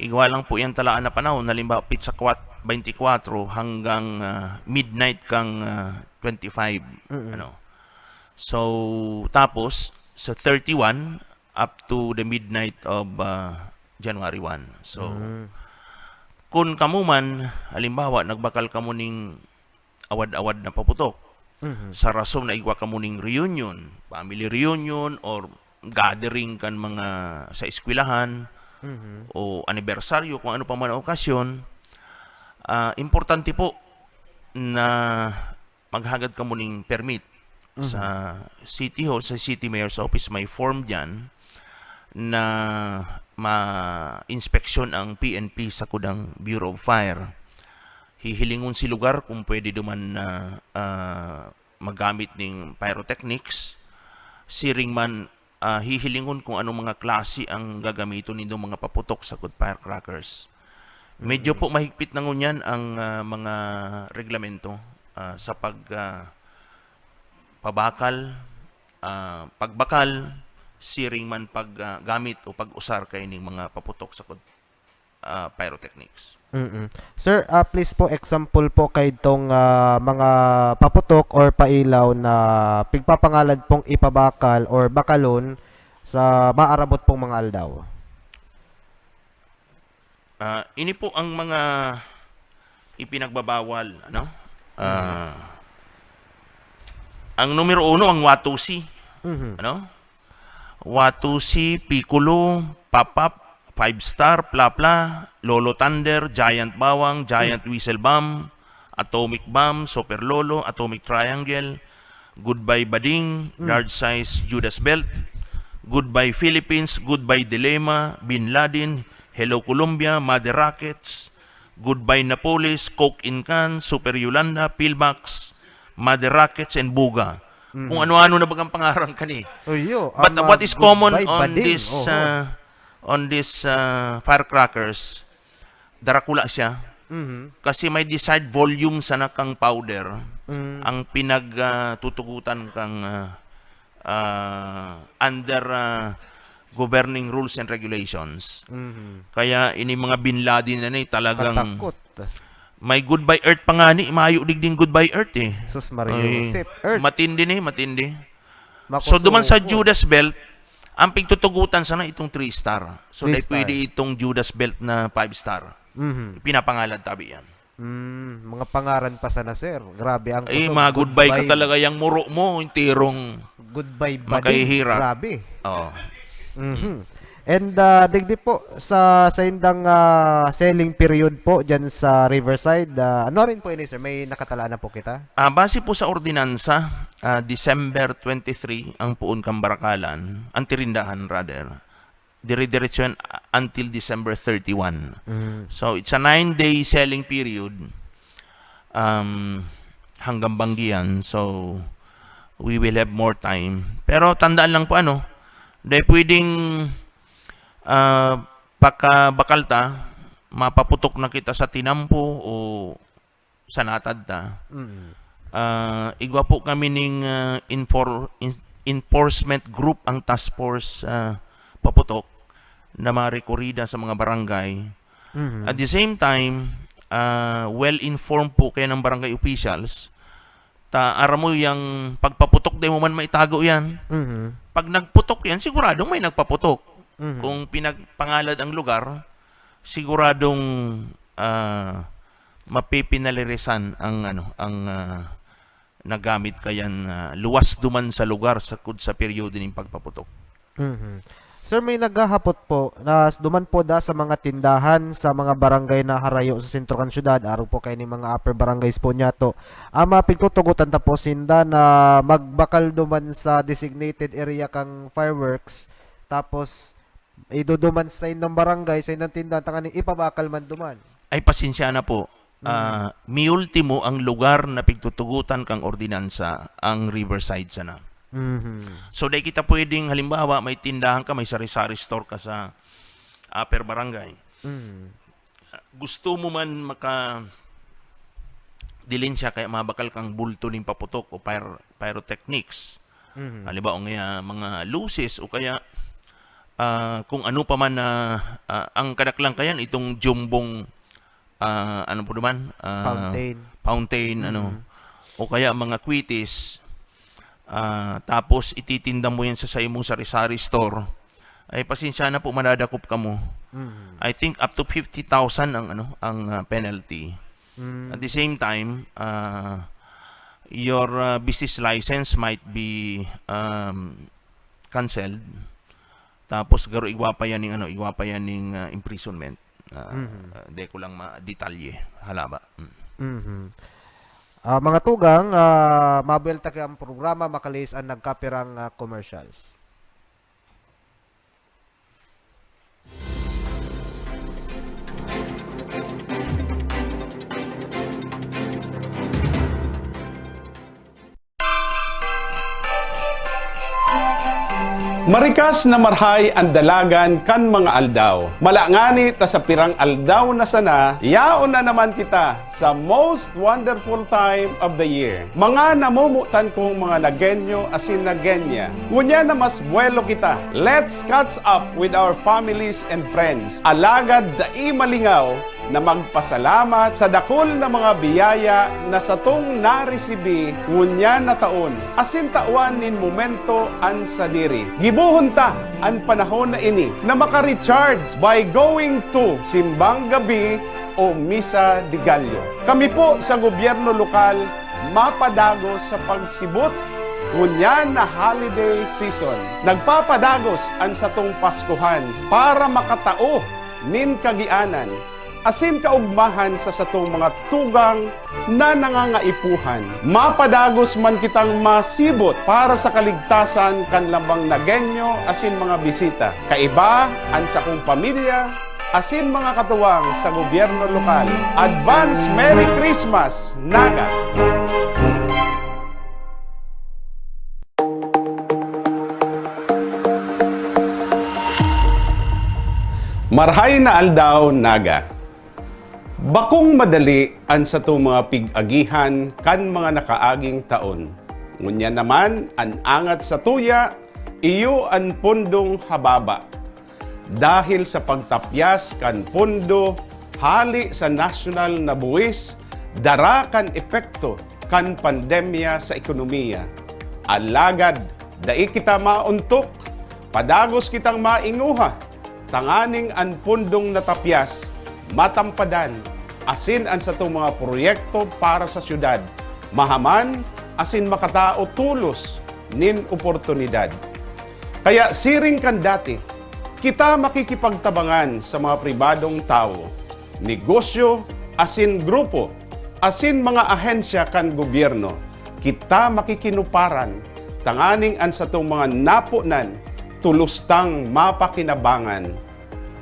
igwa lang po yan talaan na panahon, halimbawa, petsa kwat-, twenty-four hanggang, ah, midnight kang, ah, twenty-five, Mm. ano. So, tapos, sa thirty-one, up to the midnight of, ah, January one. So, Mm. kun kamo man, halimbawa, nagbakal kamo ning awad-awad na paputok, Mhm. sa rason na igwa kamo ning reunion, family reunion, or gathering kan mga sa eskwelahan, Mhm. o anibersaryo, kung ano pa man ang okasyon, ah, importante po na maghagad kamo ning permit Mhm. sa City Hall, sa City Mayor's Office, may form diyan na ma-inspeksyon ang P N P sa kudang Bureau of Fire. Hihilingon si lugar kung pwede duman na, ah, maggamit ning pyrotechnics. Siring man, ah, hihilingon kung anong mga klase ang gagamiton nindong mga paputok sagkod firecrackers. Medyo Mm. po mahigpit na ngunyan ang, ah, mga reglamento, ah, sa pag, ah, pabakal, ah, pagbakal, siring man pag, ah, gamit o pag-usar kaining mga paputok sagkod, ah, pyrotechnics. Mm. Sir, ah, please po, example po kaitong, ah, mga paputok or pailaw na pigpapangalad pong ipabakal or bakalon sa maarabot pong mga aldaw. Ah, ini po ang mga ipinagbabawal, ano? Ah, ang numero uno, ang Watusi. Mhm. Ano? Watusi, Piccolo, Papap, Five Star, Plapla, Lolo Thunder, Giant Bawang, Giant Whistle Bomb, Atomic Bomb, Super Lolo, Atomic Triangle, Goodbye Bading, Mm. Large Size Judas Belt, Goodbye Philippines, Goodbye Dilemma, Bin Laden, Hello Colombia, Mother Rockets, Goodbye Napoles, Coke in Can, Super Yolanda, Pillbox, Mother Rockets, and Buga. Mhm. Kung ano-ano na bagang pangaran kani. Oh, iyo, But ang, what ah, is common Goodbye on Bading, this, oho. ah, on this, ah, firecrackers, darakula siya. Mhm. Kasi may desired volume sana kang powder. Mm. Ang pinag, ah, tutugutan kang, ah, ah, under, ah, governing rules and regulations. Mhm. Kaya ini mga Bin Laden na ni, talagang Katakot. may Goodbye Earth pa nga ni, mayo digding Goodbye Earth eh. Sus Maria Ay, Joseph, Earth. Matindi ni, matindi. So, duman sa Makusukol. Judas Belt, ang pigtutugutan sana itong three star. So, Three dahil star. pwede itong Judas Belt na five star. Mhm. Pinapangalad tabi yan. Mm, mga pangaran pa sana, sir. Grabe ang Ay, kusog. mga goodbye ka Goodbye. talaga, yang muro mo, enterong Goodbye, Bading. makahihirap. Grabe. Oo. Mhm. And, ah, digdi po, sa, sa indang, ah, selling period po dyan sa Riverside, ah, ano rin po ini, sir? May nakatalaan na po kita? Ah, base po sa ordinansa, ah, December twenty-three ang poon kan barakalan, ang tirindahan rather. Dire-diretso yan, ah, until December thirty-one. Mm. So, it's a nine-day selling period, um, hanggang banggian. So, we will have more time. Pero tandaan lang po, ano, dahil pwedeng, ah, pagkabakal ta, mapaputok na kita sa tinampo o sa natad ta. Mm. Ah, igwa po kami ning, ah, enfor-, en-, enforcement group, ang task force, ah, paputok na mga rekorida sa mga barangay. Mhm. At the same time, ah, well-informed po kayo ng barangay officials. Ta, aram mo, yang pagpaputok, di mo man maitago yan. Mhm. Pag nagputok yan, siguradong may nagpaputok. Mhm. Kung pinagpangalad ang lugar, siguradong, ah, mapipinalirisan ang, ano, ang, ah, nagamit kayan, ah, luwas duman sa lugar sagkod sa peryodo nin pagpaputok. Mhm. Sir, may naghahapot po na s-, duman po da sa mga tindahan sa mga barangay na harayo sa sentro kan syudad, arog po kayo ning mga upper barangays po niyato. Ama, pigtutugotan ta po sinda na magbakal duman sa designated area kang fireworks, tapos iduduman sa indang barangay, sa indang tindahan, tanganing ipabakal man duman. Ay, pasensya na po. Mm. Ah, miultimo ang lugar na pigtutugotan kang ordinansa, ang Riverside sana. Mhm. So, dai kita pwedeng, halimbawa, may tindahan ka, may sari-sari store ka sa upper barangay. Mm. Gusto mo man maka-, dilin siya, kaya mabakal kang bulto ning paputok o pyro-, pyrotechnics. Mhm. Halimbawa, o kaya mga luces, o kaya, ah, kung ano pa man na, ah, ang kadaklan kayan, itong jumbong, ah, ano po naman? Ah, Fountain. fountain, ano. Mhm. O kaya mga kwitis. Ah, tapos ititinda mo yan sa saimong sari-sari store. Ay, pasensya na po, madadakop kamo. Mhm. I think up to fifty thousand ang, ano, ang, ah, penalty. Mm. At the same time, ah, your, ah, business license might be, um, canceled. Tapos garo igwa pa yan ning ano, igwa pa yan ning, ah, imprisonment. Ah, Mhm. ah, di ko lang ma-detalye, halaba. Mm. Mhm. Ah, mga tugang, ah, mabuwelta kaya ang programa, makalis an nagkapirang, ah, commercials. Marikas na marhay an dalagan kan mga aldaw. Mala ngani ta sa pirang aldaw na sana, yaon na naman kita sa most wonderful time of the year. Mga namomotan kong mga Nagueño asin Nagueña, ngunyan na mas buwelo kita. Let's catch up with our families and friends. Alagad dai malingaw na magpasalamat sa dakul na mga biyaya na satong naresibi ngunyan na taon, asin tawan nin momento an sadiri. Gibohon ta an panahon na ini na maka-recharge by going to simbang gabi o misa de gallo. Kami po sa gobyerno lokal mapadagos sa pagsibot ngunyan na holiday season. Nagpapadagos an satong Paskuhan para makatao nin kagianan asin kaugmahan sa satong mga tugang na nangangaipuhan. Mapadagos man kitang masibot para sa kaligtasan kan lambang Nagueño asin mga bisita. Kaiba an sakong pamilya asin mga katuwang sa gobyerno lokal. Advance Merry Christmas, Naga! Marhay na aldaw, Naga. Bakong madali an satong mga pig-agihan kan mga nakaaging taon. Ngunyan naman, an angat satuya, iyo an pundong hababa. Dahil sa pagtapyas kan pondo hale sa nasyonal na buwis, dara kan epekto kan pandemya sa ekonomiya. Alagad dai kita maontok, padagos kitang mainguha, tanganing an pondong natapyas matampadan, asin an satong mga proyekto para sa syudad mahaman asin makatao tolos nin oportunidad. Kaya siring kan dati, kita makikipagtabangan sa mga pribadong tawo, negosyo, asin grupo, asin mga ahensya kan gobyerno. Kita makikinuparan tanganing an satong mga naponan tolos tang mapakinabangan.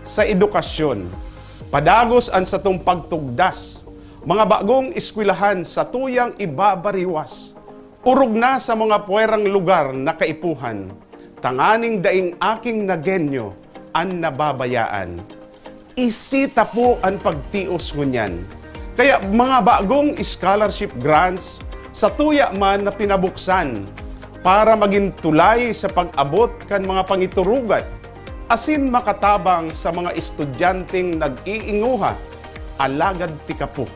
Sa edukasyon, padagos an satong pagtugdas, mga bagong eskwelahan satuyang ibabariwas. Orog na sa mga puwerang lugar na kaipuhan, tanganing daing aking Nagueño an nababayaan. Isi ta po an pagtios ngunyan. Kaya mga bagong scholarship grants, satuya man na pinabuksan para magin tulay sa pag-abot kan mga pangiturugan asin makatabang sa mga estudyanteng nag-iinguha, alagad tika po,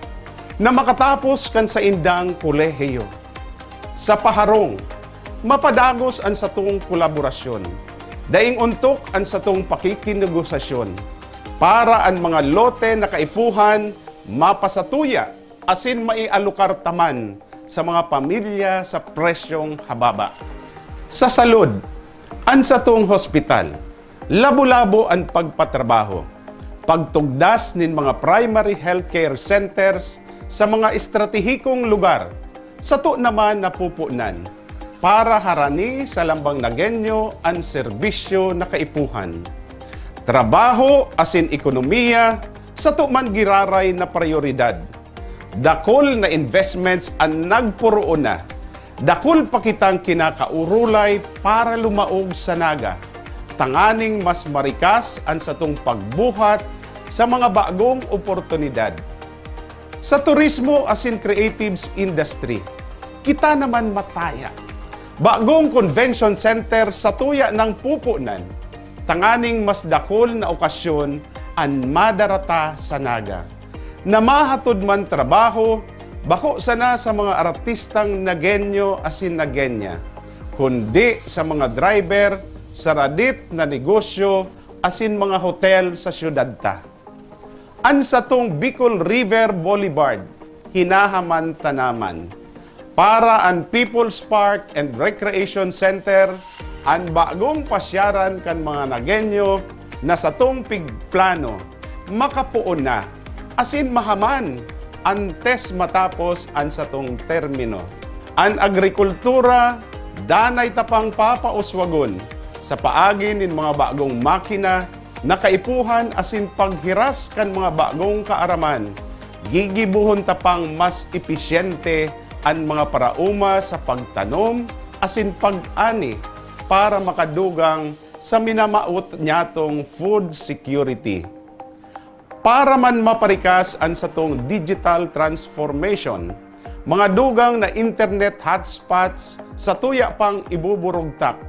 na makatapos kan saindang kolehiyo. Sa paharong, mapadagos an satong kolaborasyon. Daing ontok an satong pakikinegosasyon para an mga lote na kaipuhan mapasatuya asin maialokar ta man sa mga pamilya sa presyong hababa. Sa salud, an satong hospital, labo-labo an pagpatrabaho, pagtugdas nin mga primary healthcare centers sa mga estratehikong lugar, sato naman napupunan para harani sa lambang Nagueño an serbisyo na kaipuhan. Trabaho asin ekonomiya, sato man giraray na prayoridad. Dakul na investments an nagporoon na, Dakul pa kitang kinakaurulay para lumaog sa Naga, tanganing mas marikas an satong pagbuhat sa mga bagong oportunidad. Sa turismo asin creatives industry, kita naman mataya. Bagong convention center satuya nang pupunan, tanganing mas dakul na okasyon an madarata sa Naga, na mahatod man trabaho, bako sana sa mga artistang Nagueño asin Nagueña, kundi sa mga driver, sa radit na negosyo, asin mga hotel sa syudad ta. An satong Bicol River Boulevard, hinahaman ta naman. Para an People's Park and Recreation Center, an bagong pasyaran kan mga Nagueño na satong pigplano, makapoon na, asin mahaman antes matapos an satong termino. An agrikultura, danay ta pang papauswagon sa paagi nin mga bagong makina na kaipuhan asin paghiras kan mga bagong kaaraman. Gigibohon ta pang mas episyente an mga paraoma sa pagtanom asin pag-ani para makadugang sa minamawot nyatong food security. Para man maparikas an satong digital transformation, mga dugang na internet hotspots satuya pang ibuburugtak.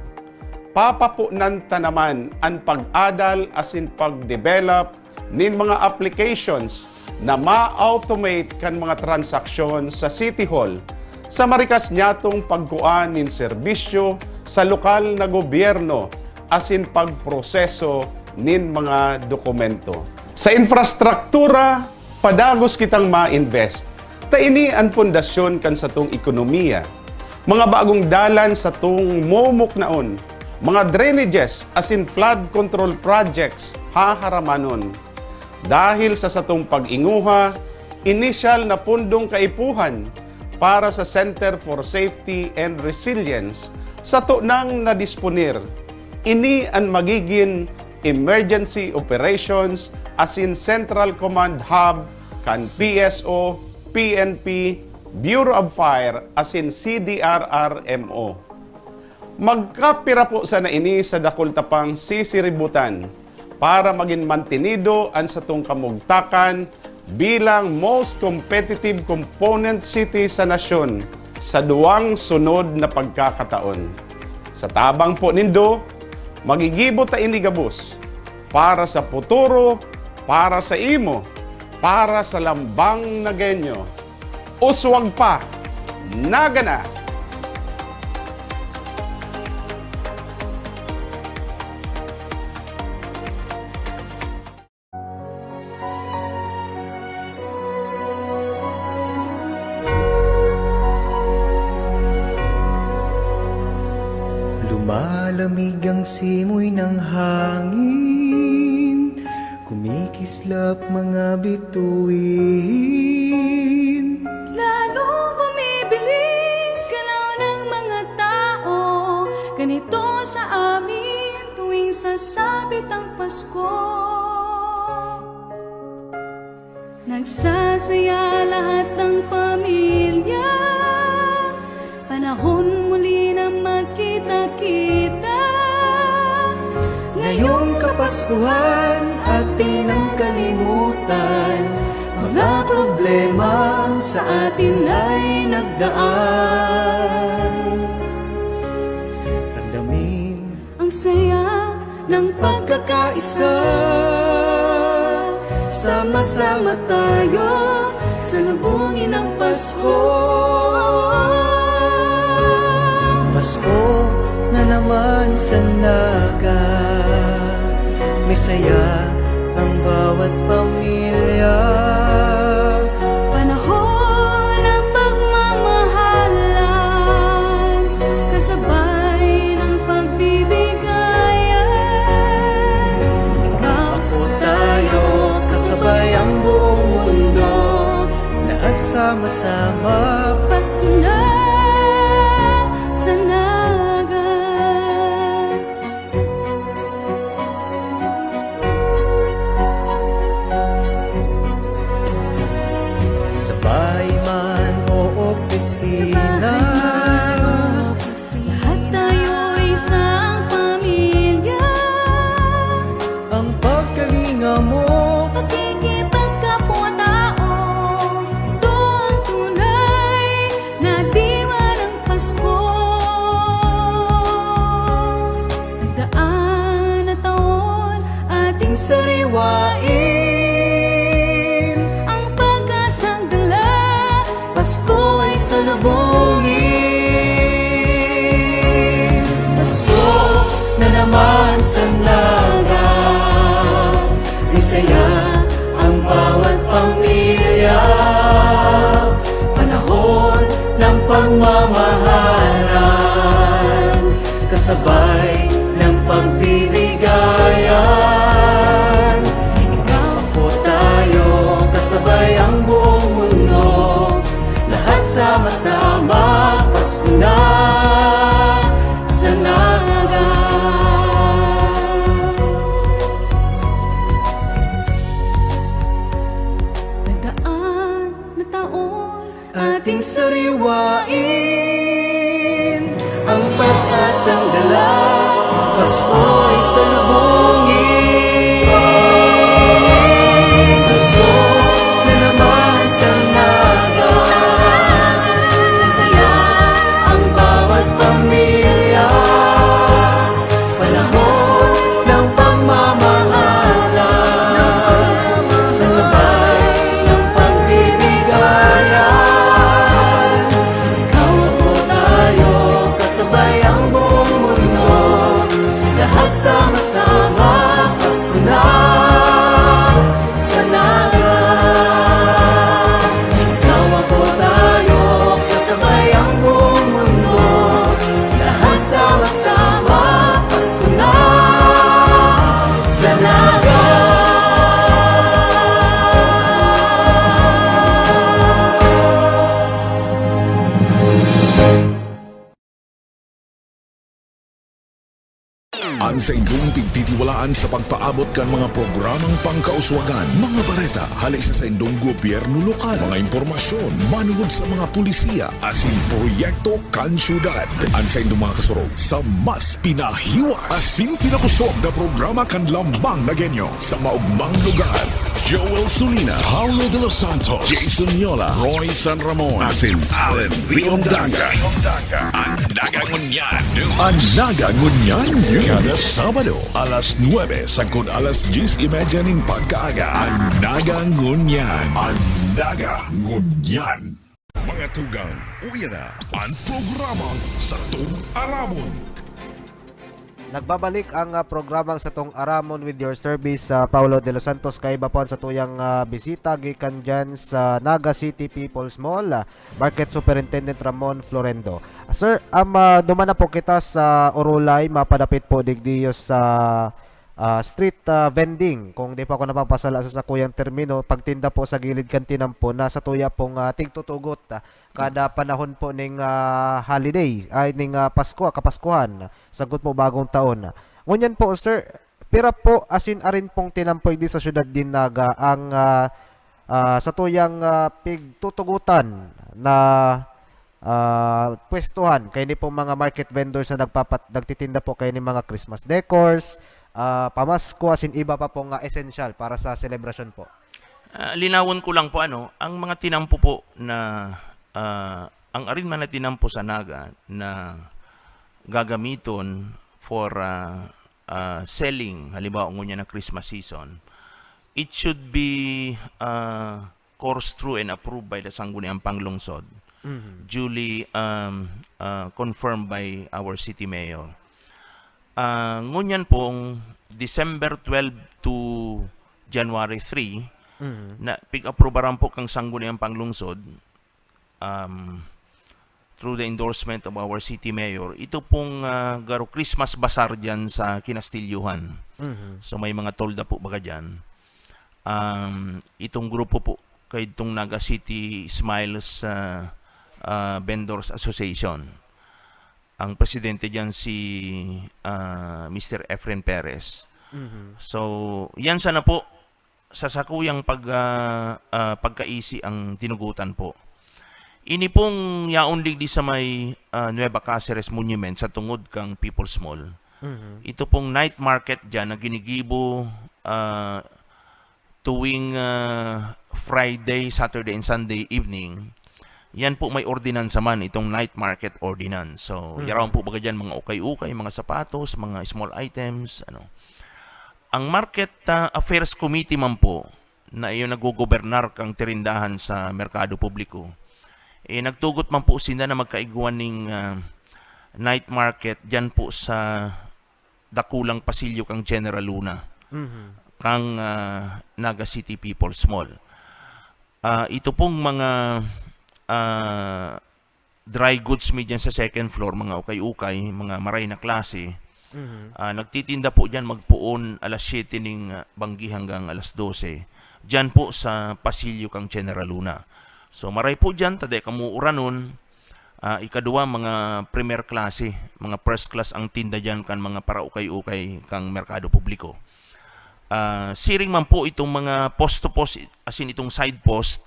Papaponan ta naman an pag-adal asin pag-develop nin mga applications na ma-automate kan mga transaksyon sa City Hall, sa marikas nyatong pagkua nin serbisyo sa lokal na gobyerno asin pagproseso nin mga dokumento. Sa infrastruktura, padagos kitang ma-invest, ta ini an pundasyon kan satong ekonomiya. Mga bagong dalan satong mumuknaon, mga drainages asin flood control projects haharamanon. Dahil sa satong pag-inguha, inisyal na pundong kaipuhan para sa Center for Safety and Resilience, sato nang nadisponer. Ini an magigin Emergency Operations asin Central Command Hub kan P S O, P N P, Bureau of Fire asin C D R R M O. Magkapira po sana ini sa dakul ta pang sisiributan para magin mantenido an satong kamugtakan bilang most competitive component city sa nasyon sa duwang sunod na pagkakataon. Sa tabang po nindo, magigibo ta ini gabos para sa puturo, para sa imo, para sa lambang Nagueño. Uswag pa! Naga na! Lumalamig ang simoy ng hangin, kumikislap mga bituin. Lalo bumibilis galaw ng mga tao, ganito sa amin tuwing sasapit ang Pasko. Nagsasaya lahat ng pamilya, panahon muli na magkita-kita. Ngayong Kapaskuhan, atin nang kalimutan mga problemang sa atin ay nagdaan. Ramdamin ang saya ng pagkakaisa. Sama-sama tayo salubungin ang Pasko. Pasko na naman sa Naga. May saya ang bawat pamilya. Panahon ng pagmamahalan, kasabay ng pagbibigayan. Ikaw, ako, tayo, kasabay ang buong mundo. Lahat sama-sama. Pasko na sa Naga. Sa bahay man o opisina, Sariwain ang pag-asang dala, Pasko ay salubungin. Pasko na naman sa Naga, masaya ang bawat pamilya. Panahon ng pagmamahalan, kasabay ng pagbibigayan. Ikaw, ako, tayo, kasabay ang buong mundo. Lahat sama-sama, Pasko na sa Naga. Nagdaan na taon, ating sariwain ang pag-asang dala, Pasko'y salubungin. Pasko na naman sa Naga. Masaya ang bawat pamilya. Panahon ng pagmamahalan, kasabay ng pagbibigayan. Ikaw, ako, tayo, kasabay ang buong mundo. Lahat sama-sama, Pasko na sa Naga. Ikaw, ako, tayo, kasabay ang buong mundo. Lahat sama-sama, Pasko na sa Naga. An saindong pigtitiwalaan sa pagpaabot kan mga programang pangkauswagan, mga bareta hale sa saindong gobyerno lokal, mga impormasyon manugod sa mga pulisiya asin proyekto kan syudad. An saindong mga kasurog sa mas pinahiwas asin pinakosog na programa kan Lambang Nagenyo sa maugmang lugar. Joel Sulina, Paulo de los Santos, Jason Yola, Roy San Ramon, asin Allen Riondanga. An Naga Ngunyan. An Naga Ngunyan. Kada Sabado, alas nuebe sagkod alas dyes y media nin pagkaaga. An Naga Ngunyan. An Naga Ngunyan. Mga tugang, uya na an programang Satong Aramon. Nagbabalik ang, ah, programang Satong Aramon with your service, ah, Paulo de los Santos. Kaiba po an satuyang, ah, bisita gikan dyan sa Naga City People's Mall, ah, Market Superintendent Ramon Florendo. Sir, am, ah, duman na po kita sa Orolay, mapadapit po digdiyo sa, ah, street, ah, vending. Kung di pa ako napapasala sa sakuyang termino, pagtinda po sa gilid kan tinampo na satuya pong, ah, tigtutugot, ah, kada panahon po ning, ah, holiday, ay, ning, ah, Pasko, Kapaskuhan, sagkod po Bagong Taon. Ngunyan po, sir, pira po asin arin pong tinampo digdi sa siyudad nin Naga ang, ah, ah, satuyang, ah, pigtutugotan na, ah, pwestuhan kaini pong mga market vendors na nagpapat-, nagtitinda po kaini mga Christmas decors, ah, pamasko, asin iba pa pong, ah, esensyal para sa selebrasyon po? Ah, linawon ko lang po, ano, ang mga tinampo po na, ah, ang arin man na tinampo sa Naga na gagamiton for, ah, ah, selling, halimbawa, ngunyan na Christmas season, it should be, ah, coursed through and approved by the Sangguniang Panglungsod, Mhm. duly, um, ah, confirmed by our city mayor. Ah, ngunyan pong December twelve to January three, Mhm. na pig-aprobaran po kang Sangguniang Panglungsod, um, through the endorsement of our city mayor, ito pong, ah, garo Christmas Bazaar dyan sa Kinastilyohan. Mhm. So, may mga tolda po baga dyan. Um, itong grupo po, kay itong Naga City Smiles, ah, ah, Vendors Association. Ang presidente dyan si, ah, Mister Efren Perez. Mhm. So, yan sana po, sa sakuyang pag-, ah, ah, pagkaisi ang tinugutan po. Ini pong yaon digdi sa may, ah, Nueva Caceres Monument sa tungod kang People's Mall. Mhm. Ito pong night market dyan na ginigibo, ah, tuwing, ah, Friday, Saturday, and Sunday evening. Yan po may ordinansa man, itong night market ordinance. So, Mhm. yaraon po baga dyan, mga ukay-ukay, mga sapatos, mga small items, ano. Ang Market, ah, Affairs Committee man po, na iyo naggogobernar kan tirindahan sa merkado publiko, eh, nagtugot man po sinda na magkaigwa ning, ah, night market diyan po sa dakulang pasilyo kan General Luna, Mhm. kan, ah, Naga City People's Mall. Ah, ito pong mga, ah, dry goods mi diyan sa second floor, mga ukay-ukay, mga maray na klase, Mhm. ah, nagtitinda po diyan magpoon alas siyete ning, ah, banggi hanggang alas dose. Diyan po sa pasilyo kan General Luna. So, maray po diyan, ta dai kamo uranon. Ah, ikaduwa, mga primer klase, mga first class ang tinda diyan kan mga paraukay-ukay kan merkado publiko. Ah, siring man po itong mga post to post, as in itong side post,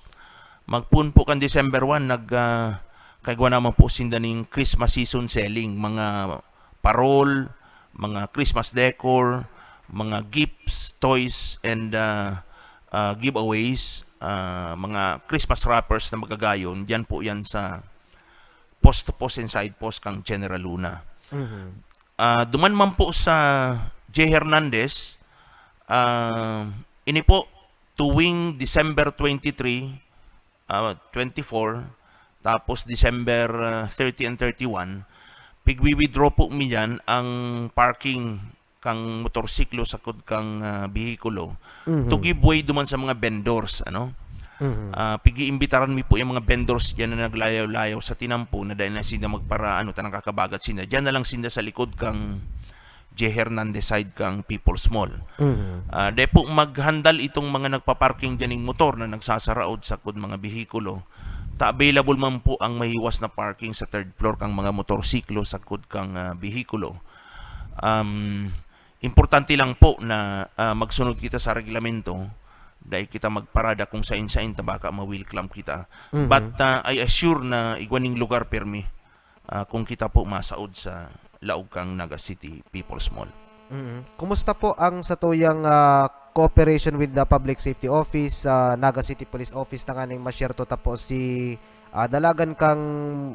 magpoon po kan December one, nag, ah, kaigwa naman po sinda ning Christmas season selling, mga parol, mga Christmas decor, mga gifts, toys, and, ah, ah, giveaways, ah, mga Christmas wrappers na magagayon. Diyan po yan sa post to post and side post kan General Luna. Mhm. Ah, duman man po sa J Hernandez, ah, ini po, tuwing December twenty-three, ah, twenty-four, tapos December, ah, thirty and thirty-one, pigwi-withdraw po mi diyan ang parking kang motorsiklo sakod kang, ah, behikulo to Mhm. give way duman sa mga vendors, ano? Mhm. Ah, pig-iimbitaran mi po yung mga vendors diyan na naglayaw-layaw sa tinampo na dai na sinda magpara-, ano, ta nakakabagat sinda. Diyan na lang sinda sa likod kang J Hernandez side kang People's Mall. Mhm. Ah, dai po maghandal itong mga nagpa-parking diyan ning motor na nagsasaraod sakod mga behikulo. Ta available man po ang mahiwas na parking sa third floor kang mga motorsiklo sakod kang, ah, behikulo. Um, importante lang po na, ah, magsunod kita sa reglamento. Dai kita magparada kung sain-sain ta baka ma-wheel clamp kita. Mhm. But, ah, I assure na igwa ning lugar permi, ah, kung kita po masaod sa laog kang Naga City People's Mall. Mhm. Kumusta po ang satuyang, ah, cooperation with the Public Safety Office, ah, Naga City Police Office, tanganing ma-share to ta po si, ah, dalagan kang,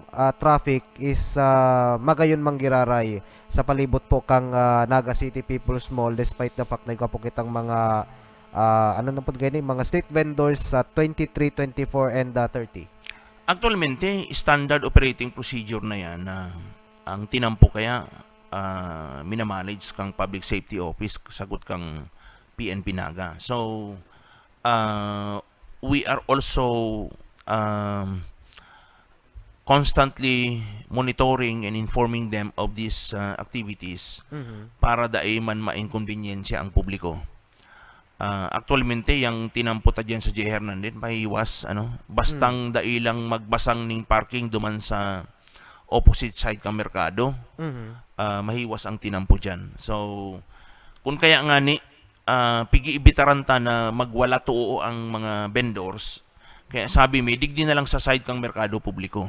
ah, traffic is, ah, magayon manggiraray sa palibot po kang, ah, Naga City People's Mall, despite the fact na igwa po kitang mga, ah, ano na po gani, mga street vendors sa twenty-three, twenty-four, and, ah, thirty? Actualmente, standard operating procedure na yan na ang tinampo kaya, ah, minamanage kang Public Safety Office, sagot kang P N P Naga. So, ah, we are also, um, constantly monitoring and informing them of these, ah, activities Mhm. para dai man mainkonbinyensya ang publiko. Ah, aktualmente, yang tinampo ta diyan sa J Hernandez, mahiwas, ano, bastang Hmm. dai lang magbasang ning parking duman sa opposite side kan merkado, Mhm. ah, mahiwas ang tinampo diyan. So, kun kaya ngani, ah, pig-iimbitaran ta na magwala too ang mga vendors, kaya sabi mi, digdi na lang sa side kang merkado publiko.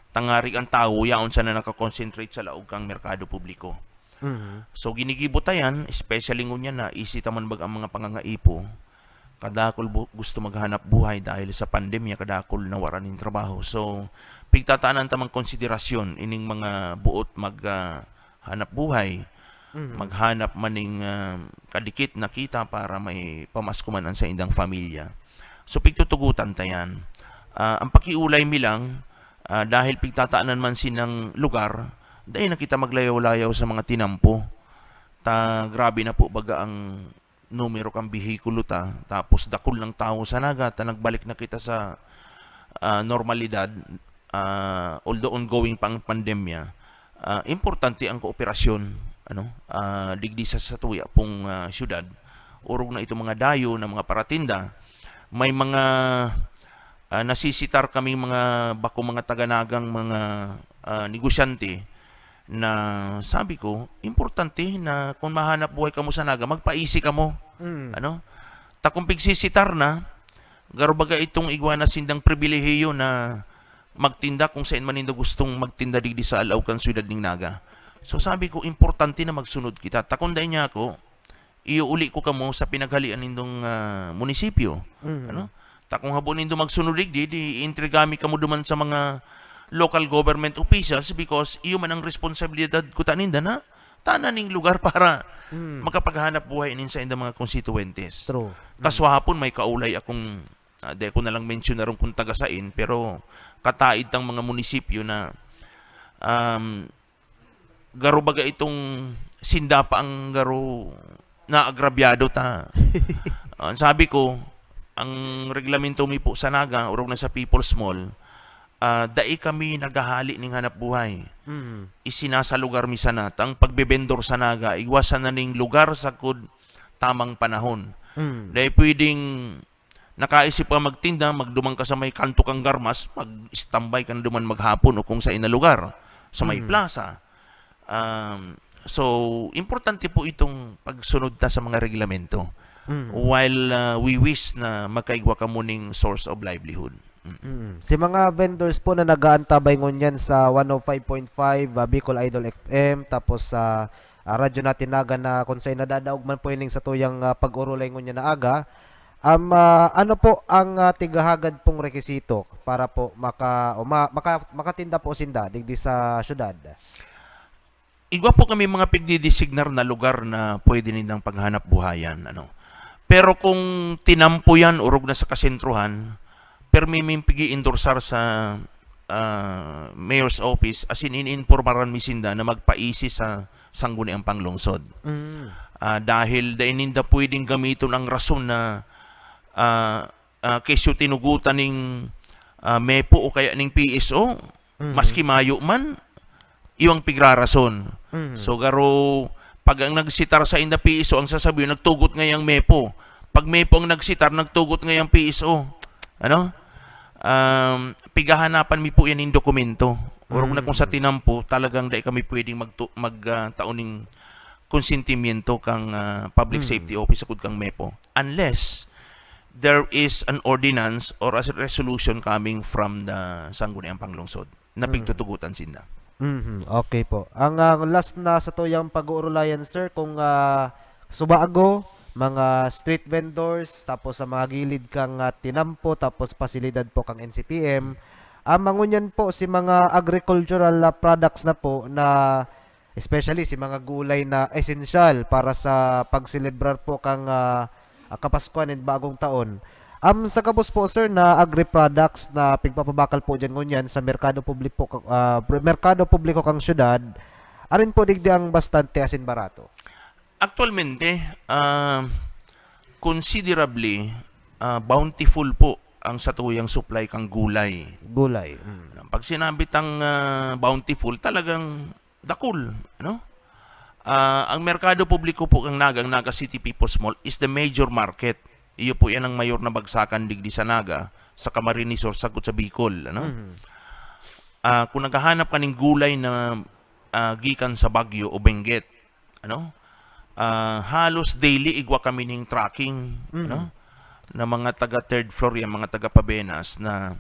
Tanganing ang tawo, yaon sana nakakonsentrate sa laog kang merkado publiko. Mhm. So, ginigibo ta yan, especially ngunyan na isi ta man baga ang mga pangangaipo, kadakul bu-, gusto maghanap buhay dahil sa pandemya, kadakul nawaran nin trabaho. So, pigtatanan ta man konsiderasyon ining mga buot mag, ah, hanap buhay, Mhm. maghanap man ning, ah, kadikit na kita para may pamasko man an saindang pamilya. So, pigtutugotan ta yan. Ah, ang pakiolay mi lang, ah, dahil pigtatanan man sinang lugar, dai na kita maglayaw-layaw sa mga tinampo. Ta grabe na po baga ang numero kan behikulo ta, tapos dakul nang tawo sa Naga, ta nagbalik na kita sa, ah, normalidad, ah, although ongoing pa ang pandemya. Ah, importante ang kooperasyon, ano, ah, digdi sa satuya pong, ah, syudad. Orog na itong mga dayo na mga paratinda, may mga, ah, nasisitar kaming mga bako mga taga-Nagang mga, ah, negosyante na sabi ko, importante na kung mahanap buhay kamo sa Naga, magpaisi kamo. Mm. Ano? Ta kung pigsisitar na, garo baga itong igwa na sindang pribilehiyo na magtinda kung sain man nindo gustong magtinda digdi sa alaw kan siyudad ning Naga. So sabi ko, importante na magsunod kita. Ta kung dai niya ako, iuuli ko kamo sa pinaghalian nindong, ah, munisipyo. Mhm. Ano? Ta kung habo nindo magsunod digdi, di iintriga mi kamo duman sa mga local government officials because iyo man ang responsibilidad kuta ninda na tanan ning lugar para Mm. makapaghanap buhay nin saindang mga konstituwentes. True. Kaswahapon may kaulay akong, ah, di ko na lang mentionaron kung taga sain, pero kataid tang mga munisipyo na, um, garo baga itong sinda pa ang garo naagrabyado ta. Ang sabi ko, ang reglamento mi po sa Naga, orog na sa People's Mall, ah, dai kami naghahali ning hanap buhay. Mm. Isinasalugar mi sana. Tang pagbebendor sa Naga, igwa sana ning lugar sagkod tamang panahon. Mm. Dai pwedeng nakaisip ka magtinda, magduman ka sa may kanto kang Garmas, mag-istambay ka na duman maghapon o kung sain na lugar, sa may Mm. plaza. Um, so, importante po itong pagsunod ta sa mga reglamento Mm. while, uh, we wish na makaigwa kamo ning source of livelihood. Mm. Mm. Si mga vendors po na nag-aantabay ngunyan sa one oh five point five, ah, Bicol Idol F M, tapos sa, ah, Radyo Natin Naga na kung saan nadadaog man po ining satuyang, ah, pag-urulay ngunyan na aga, um, ah, ano po ang, ah, tigahagad pong rekisito para po maka-, o ma-, maka-, makatinda po sinda digdi sa syudad? Igwa po kami mga pigdidesignar na lugar na pwede nilang paghanap buhayan, ano. Pero kung tinampo yan, orog na sa kasentruhan, permi ming pigi-endorsar sa, ah, mayor's office, as in, iniinpormaran mi sinda na magpaisi sa Sangguniang Panglungsod. Mm. Ah, dahil dai ninda pwedeng gamiton ang rason na, ah, ah, kesyo tinugotan ning, ah, mepo o kaya ning P S O, Mhm. maski mayo man, iwang pigrarason. Mhm. So, garo, pag ang nagsitar sa inda P S O, ang sasabihin, "Nagtugot ngayang mepo." Pag mepo ang nagsitar, "Nagtugot ngayang P S O." Ano? Um, pighahanapan mi po yan ning dokumento. Orog na kung sa Mm. tinampo, talagang dai kami pwedeng magtu-, mag, ah, tao ning konsentimiento kang, ah, public Mm. safety office sagkod kang mepo. Unless there is an ordinance or a resolution coming from the Sangguniang Panglungsod na Mm. pigtutugotan sinda. Mhm, okay po. Ang, ah, last na satuyang pag-uurulayan, sir, kung, ah, subago, mga street vendors, tapos sa mga gilid kang, ah, tinampo, tapos pasilidad po kang N C P M, ah, mangunyan po si mga agricultural, ah, products na po na, especially si mga gulay na esensyal para sa pagselebrar po kang, ah, ah, Kapaskuhan and Bagong Taon. Am, sa gabos po, sir, na agri-products na pigpapabakal po diyan ngunyan sa merkado publiko, ah, pr-, merkado publiko kang syudad, arin po digdi ang bastante asin barato? Aktualmente, ah, considerably, ah, bountiful po ang satuyang supply kang gulay. Gulay. Mm. Pag sinabi tang, ah, bountiful, talagang dakul, ano? Ah, ang merkado publiko po kang Naga, ang Naga City People's Mall, is the major market. Iyo po yan ang mayor na bagsakan digdi sa Naga, sa Camarines Sur, sagkod sa Bicol, ano? Mhm. Ah, kung naghahanap ka ning gulay na, ah, gikan sa Baguio o Benguet, ano? Ah, halos daily igwa kami ning tracking, Mhm. ano? Na mga taga third floor yan, mga taga Pabenas na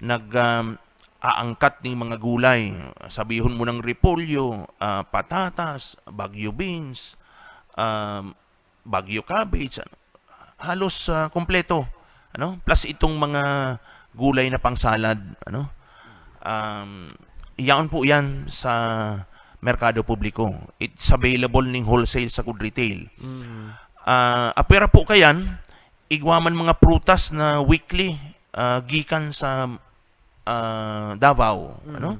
nag, um, aangkat ning mga gulay. Sabihon mo ng repolyo, ah, patatas, Baguio beans, um, Baguio cabbage, ano, halos, ah, kompleto, ano? Plus itong mga gulay na pangsalad, ano? Um, yaon po yan sa merkado publiko. It's available ning wholesale sagkod retail. Mm. Ah, apwera po kayan, igwa man mga prutas na weekly, ah, gikan sa, ah, Davao, Mm. ano?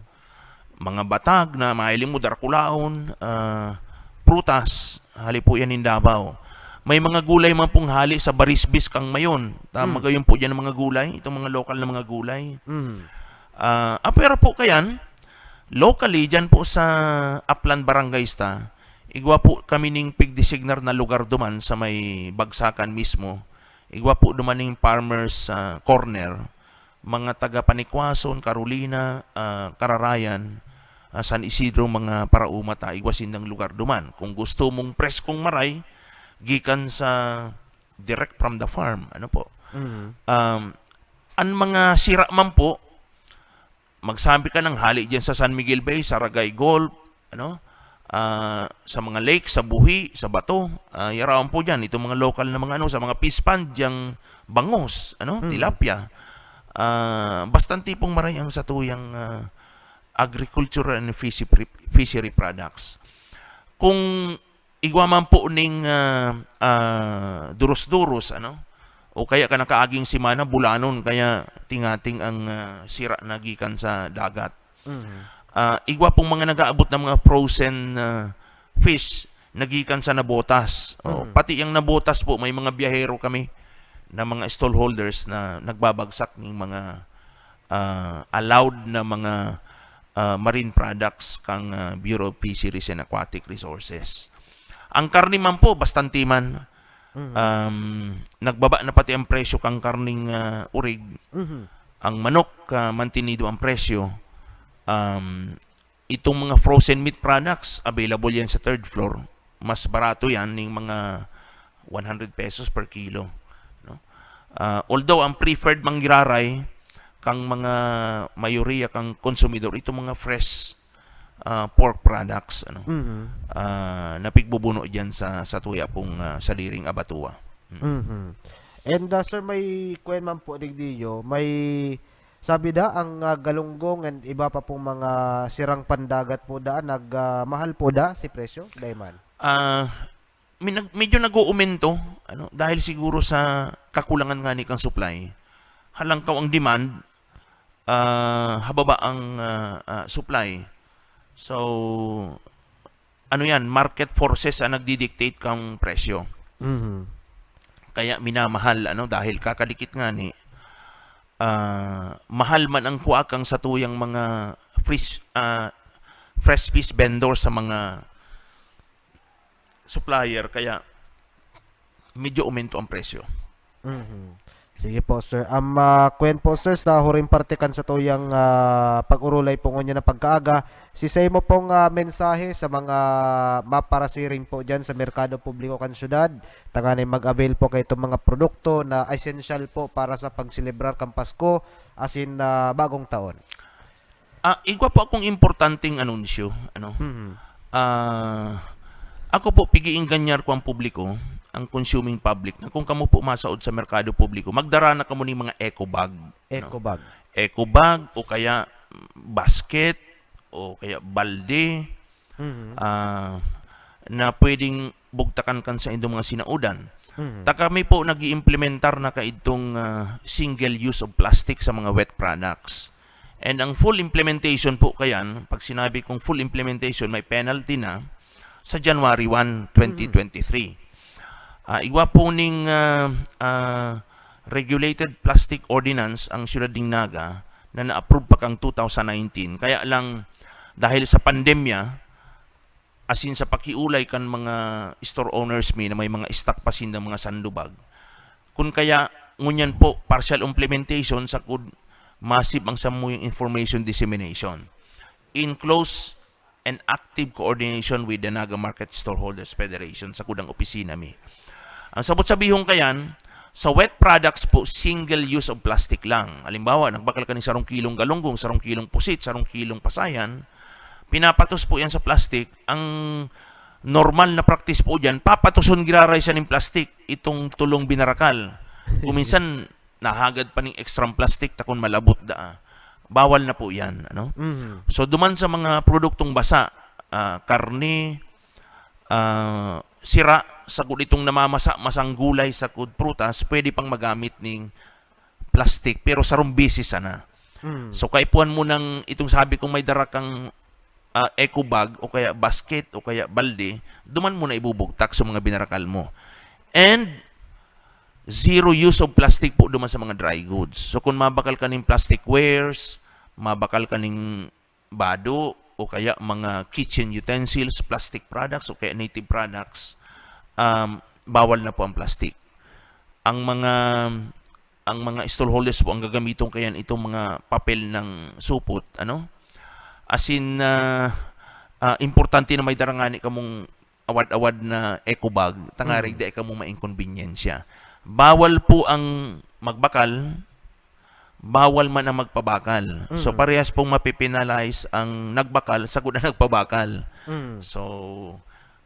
Mga batag na mahiling mo, darakulaon, ah, prutas, hali po yan in Davao. May mga gulay man pong hali sa Barisbis kang Mayon. Tama Mm. gayon po dyan ang mga gulay, itong mga lokal na mga gulay. Mm. Ah, apwera po kayan, locally, dyan po sa Aplan Barangay sta, igwa po kami ning pigdesignar na lugar duman sa may bagsakan mismo. Igwa po duman ning farmers, ah, corner, mga taga Panikwason, Carolina, ah, Kararayan, ah, San Isidro, mga parauma ta, igwa sindang lugar duman. Kung gusto mong preskong maray, gikan sa direct from the farm, ano po. Mm. Um, ang mga sira man po, magsabi ka ng hali dyan sa San Miguel Bay, sa Ragay Gulf, ano, ah, sa mga lake, sa buhi, sa bato, ah, yaraon po dyan, itong mga lokal na mga ano, sa mga fish pond, dyang bangus, ano, Mm. tilapia. Ah, bastante pong maray ang satuyang, ah, agricultural and fishery, fishery products. Kung igwa man po ning, ah, ah, duros-duros, ano, o kaya kan nakaaging semana, bulanon, kaya tingating ang, ah, sira na gikan sa dagat. Mhm. Ah, igwa pong mga nag-aabot na mga frozen, ah, fish na gikan sa nabotas. Oh, Mhm. pati yang nabotas po, may mga biyahero kami na mga stallholders na nagbabagsak ning mga, ah, allowed na mga, ah, marine products kang, ah, Bureau of Fisheries and Aquatic Resources. Ang karne man po, bastante man. Mhm. Um, nagbaba na pati ang presyo kang karning, ah, urig. Mhm. Ang manok, ah, mantenido ang presyo. Um, itong mga frozen meat products, available yan sa third floor. Mas barato yan, yung mga one hundred pesos per kilo, no? Ah, although ang preferred manggiraray kang mga mayoriya kang konsumidor, itong mga fresh, ah, pork products, ano, Mhm. ah, na pigbubuno diyan sa, sa tuya pong, ah, sadiring abatua. Mm. Mhm. And, ah, sir, may kwen man po digdiyo, may sabi da, ang, ah, galunggong and iba pa pong mga sirang pandagat po da, nag, ah, mahal po da si presyo, dai man? Ah, minag-, medyo nag-uumento, ano, dahil siguro sa kakulangan nga ni kang supply. Halangkaw ang demand, ah, hababa ang, ah, ah, supply. So, ano yan, market forces ang nagdi-dictate kang presyo. Mhm. Kaya minamahal, ano, dahil kakadikit nga ni, ah, mahal man ang kuwak ang satuyang mga fresh, ah, fresh fish vendor sa mga supplier, kaya medyo aumento ang presyo. Mhm. Sige po, sir. Am, ah, kwen po, sir, sa huring parte kan satuyang, ah, pag-urulay po ngunyan na pagkaaga, si sa imo pong, ah, mensahe sa mga maparasiring po dyan sa merkado publiko kan syudad, tanganing mag-avail po kaitong mga produkto na essential po para sa pagselebrar kan Pasko asin, ah, Bagong Taon. Ah, igwa po akong importanteng anunsyo, ano. Mhm. Ah, ako po, pig-iingganyar ko ang publiko, ang consuming public, na kung kamo po masaod sa merkado publiko, magdara na kamo ning mga eco bag, no? Eco bag. Eco bag o kaya basket o kaya balde, Mhm. ah, na pwedeng bugtakan kan saindong mga sinaudan. Mhm. Ta kami po nag-iimplementar na kaidtong, ah, single use of plastic sa mga wet products. And ang full implementation po kayan, pag sinabi kong full implementation, may penalty na sa January one, twenty twenty-three. Ah, igwa po ning, ah, ah, Regulated Plastic Ordinance ang Siyudad ning Naga na na-approve pa kang two thousand nineteen. Kaya lang, dahil sa pandemya, asin sa pakiulay kan mga store owners mi na may mga stock pa sindang mga sandubag. Kun kaya, ngunyan po, partial implementation, sagkod massive ang samuyang information dissemination in close and active coordination with the Naga Market Storeholders Federation, sagkod ang opisina mi. Ang sabot sabihon kayan, sa wet products po, single use of plastic lang. Halimbawa, nagbakal ka ning sarong kilong galunggong, sarong kilong pusit, sarong kilong pasayan, pinapatos po yan sa plastic. Ang normal na practice po dyan, papatoson giraray siya ning plastic, itong tulong binarakal. Kung minsan, nahagad pa ning extra plastic, ta kun malabot daa. Bawal na po yan, ano? Mhm. So, duman sa mga produktong basa, ah, karne, ah, sira, sagkod itong namamasa-masang gulay, sagkod prutas, pwede pang magamit ning plastic, pero sarong beses sana. Mm. So, kaipuhan mo nang itong sabi kong may dara kang, ah, eco bag o kaya basket o kaya balde, duman mo na ibubugtak sa mga binarakal mo. And zero use of plastic po duman sa mga dry goods. So, kung mabakal ka ning plasticwares, mabakal ka ning bado o kaya mga kitchen utensils, plastic products o kaya native products, um, bawal na po ang plastic. Ang mga, ang mga stallholders po ang gagamiton kayan itong mga papel ng supot, ano? Asin, ah, ah, importante na may dara ngani kamong awad-awad na eco bag, tangarig Mm. di kamo mainkonbinyensya. Bawal po ang magbakal, bawal man ang magpabakal. So, Mm. parehas pong mape-penalize ang nagbakal sagkod ang nagpabakal. Mm. So,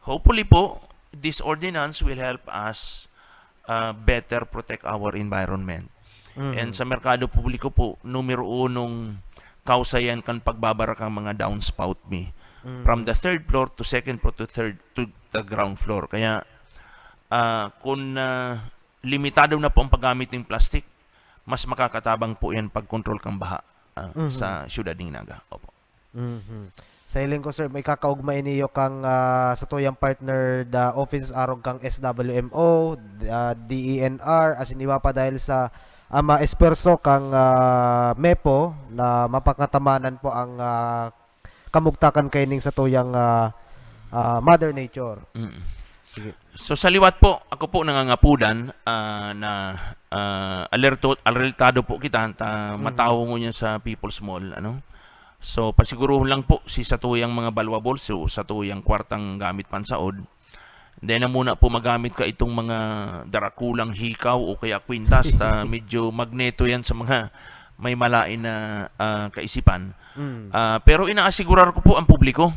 hopefully po, this ordinance will help us, uh, better protect our environment. Mm. And sa merkado publiko po, numero unong kausayan kan pagbabara kang mga downspout mi. Mm. From the third floor to second floor to third to the ground floor. Kaya, ah, kung, ah, limitado na po ang paggamit ng plastic, mas makakatabang po yan pag-control kang baha, ah, Mhm. sa siyudad ng Naga. Opo. Mhm. Sa hiling ko, sir, may kakaugma niyo kang, ah, satuyang partner, the office arog kang S W M O, ah, D E N R, asin iba pa dahil sa, ah, mga espuwerso kang, ah, MEPO na mapakatamanan po ang, ah, kamugtakan kaining satuyang, ah, ah, Mother Nature. Mm. Sige. So, sa liwat po, ako po nangangapudan, ah, na, ah, alerto, alertado po kita, ta, Mm. matawo ngunyan sa People's Mall, ano? So, pasiguruhon lang po si satuyang mga valuables, so, satuyang kwartang gamit pansaod. Dai na muna po magamit ka itong mga darakulang hikaw o kaya kwintas, ta medyo magneto yan sa mga may malain na, ah, kaisipan. Mm. Ah, pero inaasigurar ko po ang publiko,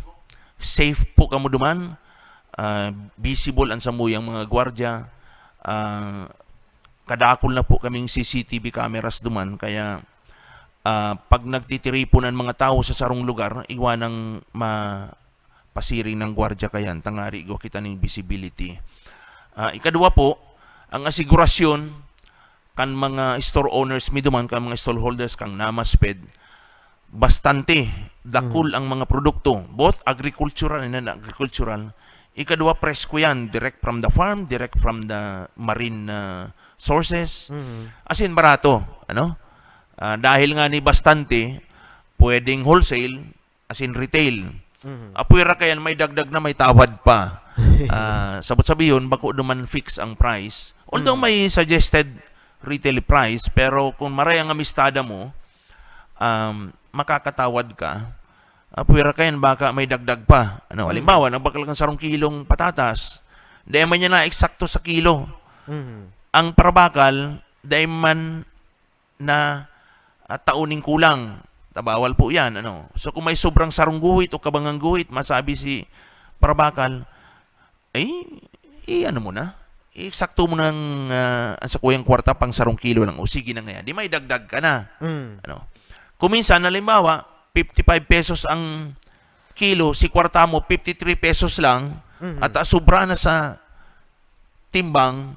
safe po kamo duman, ah, visible ang samuyang mga gwardya, ah, kadakul na po kaming C C T V cameras duman, kaya, ah, pag nagtitiripon ang mga tawo sa sarong lugar, igwa nang ma-, pasiring ng gwardya kayan, tangari igwa kita ning visibility. Ah, ikadwa po, ang asigurasyon kan mga store owners mi duman, kan mga stallholders, kan NAMASPED, bastante dakul Mm. ang mga produkto, both agricultural and non-agricultural. Ikadwa, presko yan, direct from the farm, direct from the marine, ah, sources. Mm. As in, barato, ano? Ah, dahil nga ni bastante, pwedeng wholesale, as in retail. Mhm. Apwera kayan, may dagdag na, may tawad pa. Ah, sabot sabihon, bako duman fix ang price. Although Mm. may suggested retail price, pero kung maray ang amistada mo, um, makakatawad ka. Apwera kayan, baka may dagdag pa. Ano, Mm. halimbawa, nagbakal kang sarong kilong patatas, dai man niya na eksakto sa kilo. Mhm. Ang parabakal, dai man na, ah, tao ning kulang. Ta bawal po yan, ano. So, kung may sobrang sarong guhit o kabangang guhit, masabi si parabakal, ay, i-ano mo na, i-eksakto mo ng, ah, ang sakuyang kwarta pang sarong kilo lang. O, sige na nga yan. Di may dagdag ka na. Mm. Ano. Kung minsan, halimbawa, fifty-five pesos ang kilo, si kwarta mo, fifty-three pesos lang, Mhm. at, ah, sobra na sa timbang,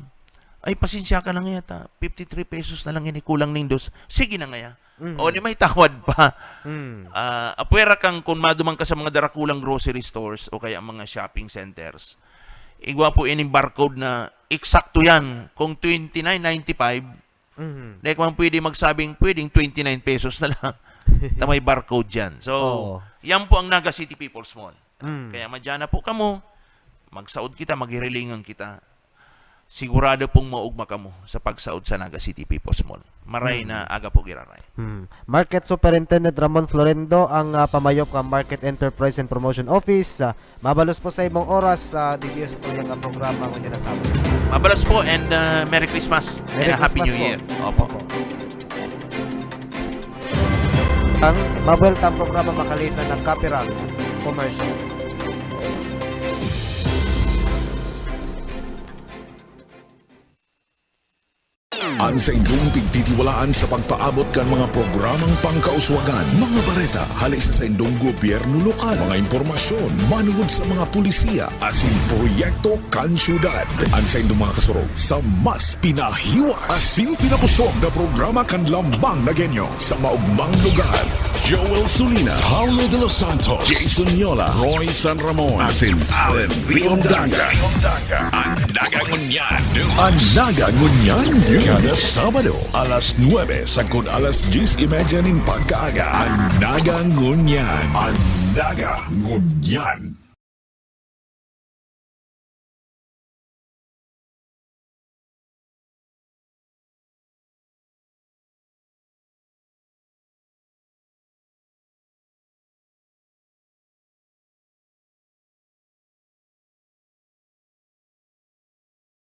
"Ay, pasensya ka na ngaya ta, fifty-three pesos na lang ini, kulang ning dos." Sige na ngaya. Mhm. O, di may tawad pa. Mm. Ah, apwera kang kun maduman ka sa mga darakulang grocery stores o kaya mga shopping centers, igwa po ining barcode na eksakto yan. Kung twenty-nine ninety-five, Mhm. Dai ka man pwede magsabing pwedeng twenty-nine pesos na lang. Ta may barcode dyan. So, Oo. yan po ang Naga City People's Mall. Mm. Kaya madyan na po kamo, magsaod kita, maghirilingan kita. Sigurado pong maugma kamo sa pagsaod sa Naga City People's Mall. Maray Mm. na aga po, Giraray. Mm. Market Superintendent Ramon Florendo ang, ah, pamayop kan Market Enterprise and Promotion Office. Ah, mabalos po sa imong oras, ah, digdi sa tuyang programa ngunyan na Sabado. Mabalos po and, ah, Merry Christmas and Merry a Happy Christmas New po. Year. Opo. Ang mabuwelta ang programa makalisan ng copyright commercial. An saindong pigtitiwalaan sa pagpaabot kan mga programang pangkauswagan, mga bareta hale sa saindong gobyerno lokal, mga impormasyon manungod sa mga pulisiya asin proyekto kan syudad. An saindong mga kasurog sa mas pinahiwas asin pinapusog na programa kan Lambang Nagueño sa maugmang lugar. Joel Sulina, Paulo de los Santos, Jason Yola, Roy San Ramon, asin Allen Riondaga. An Naga Ngunyan. An Naga Ngunyan. Kada Sabado, alas nuebe sagkod alas dyes y media nin pagkaaga. An Naga Ngunyan. An Naga Ngunyan.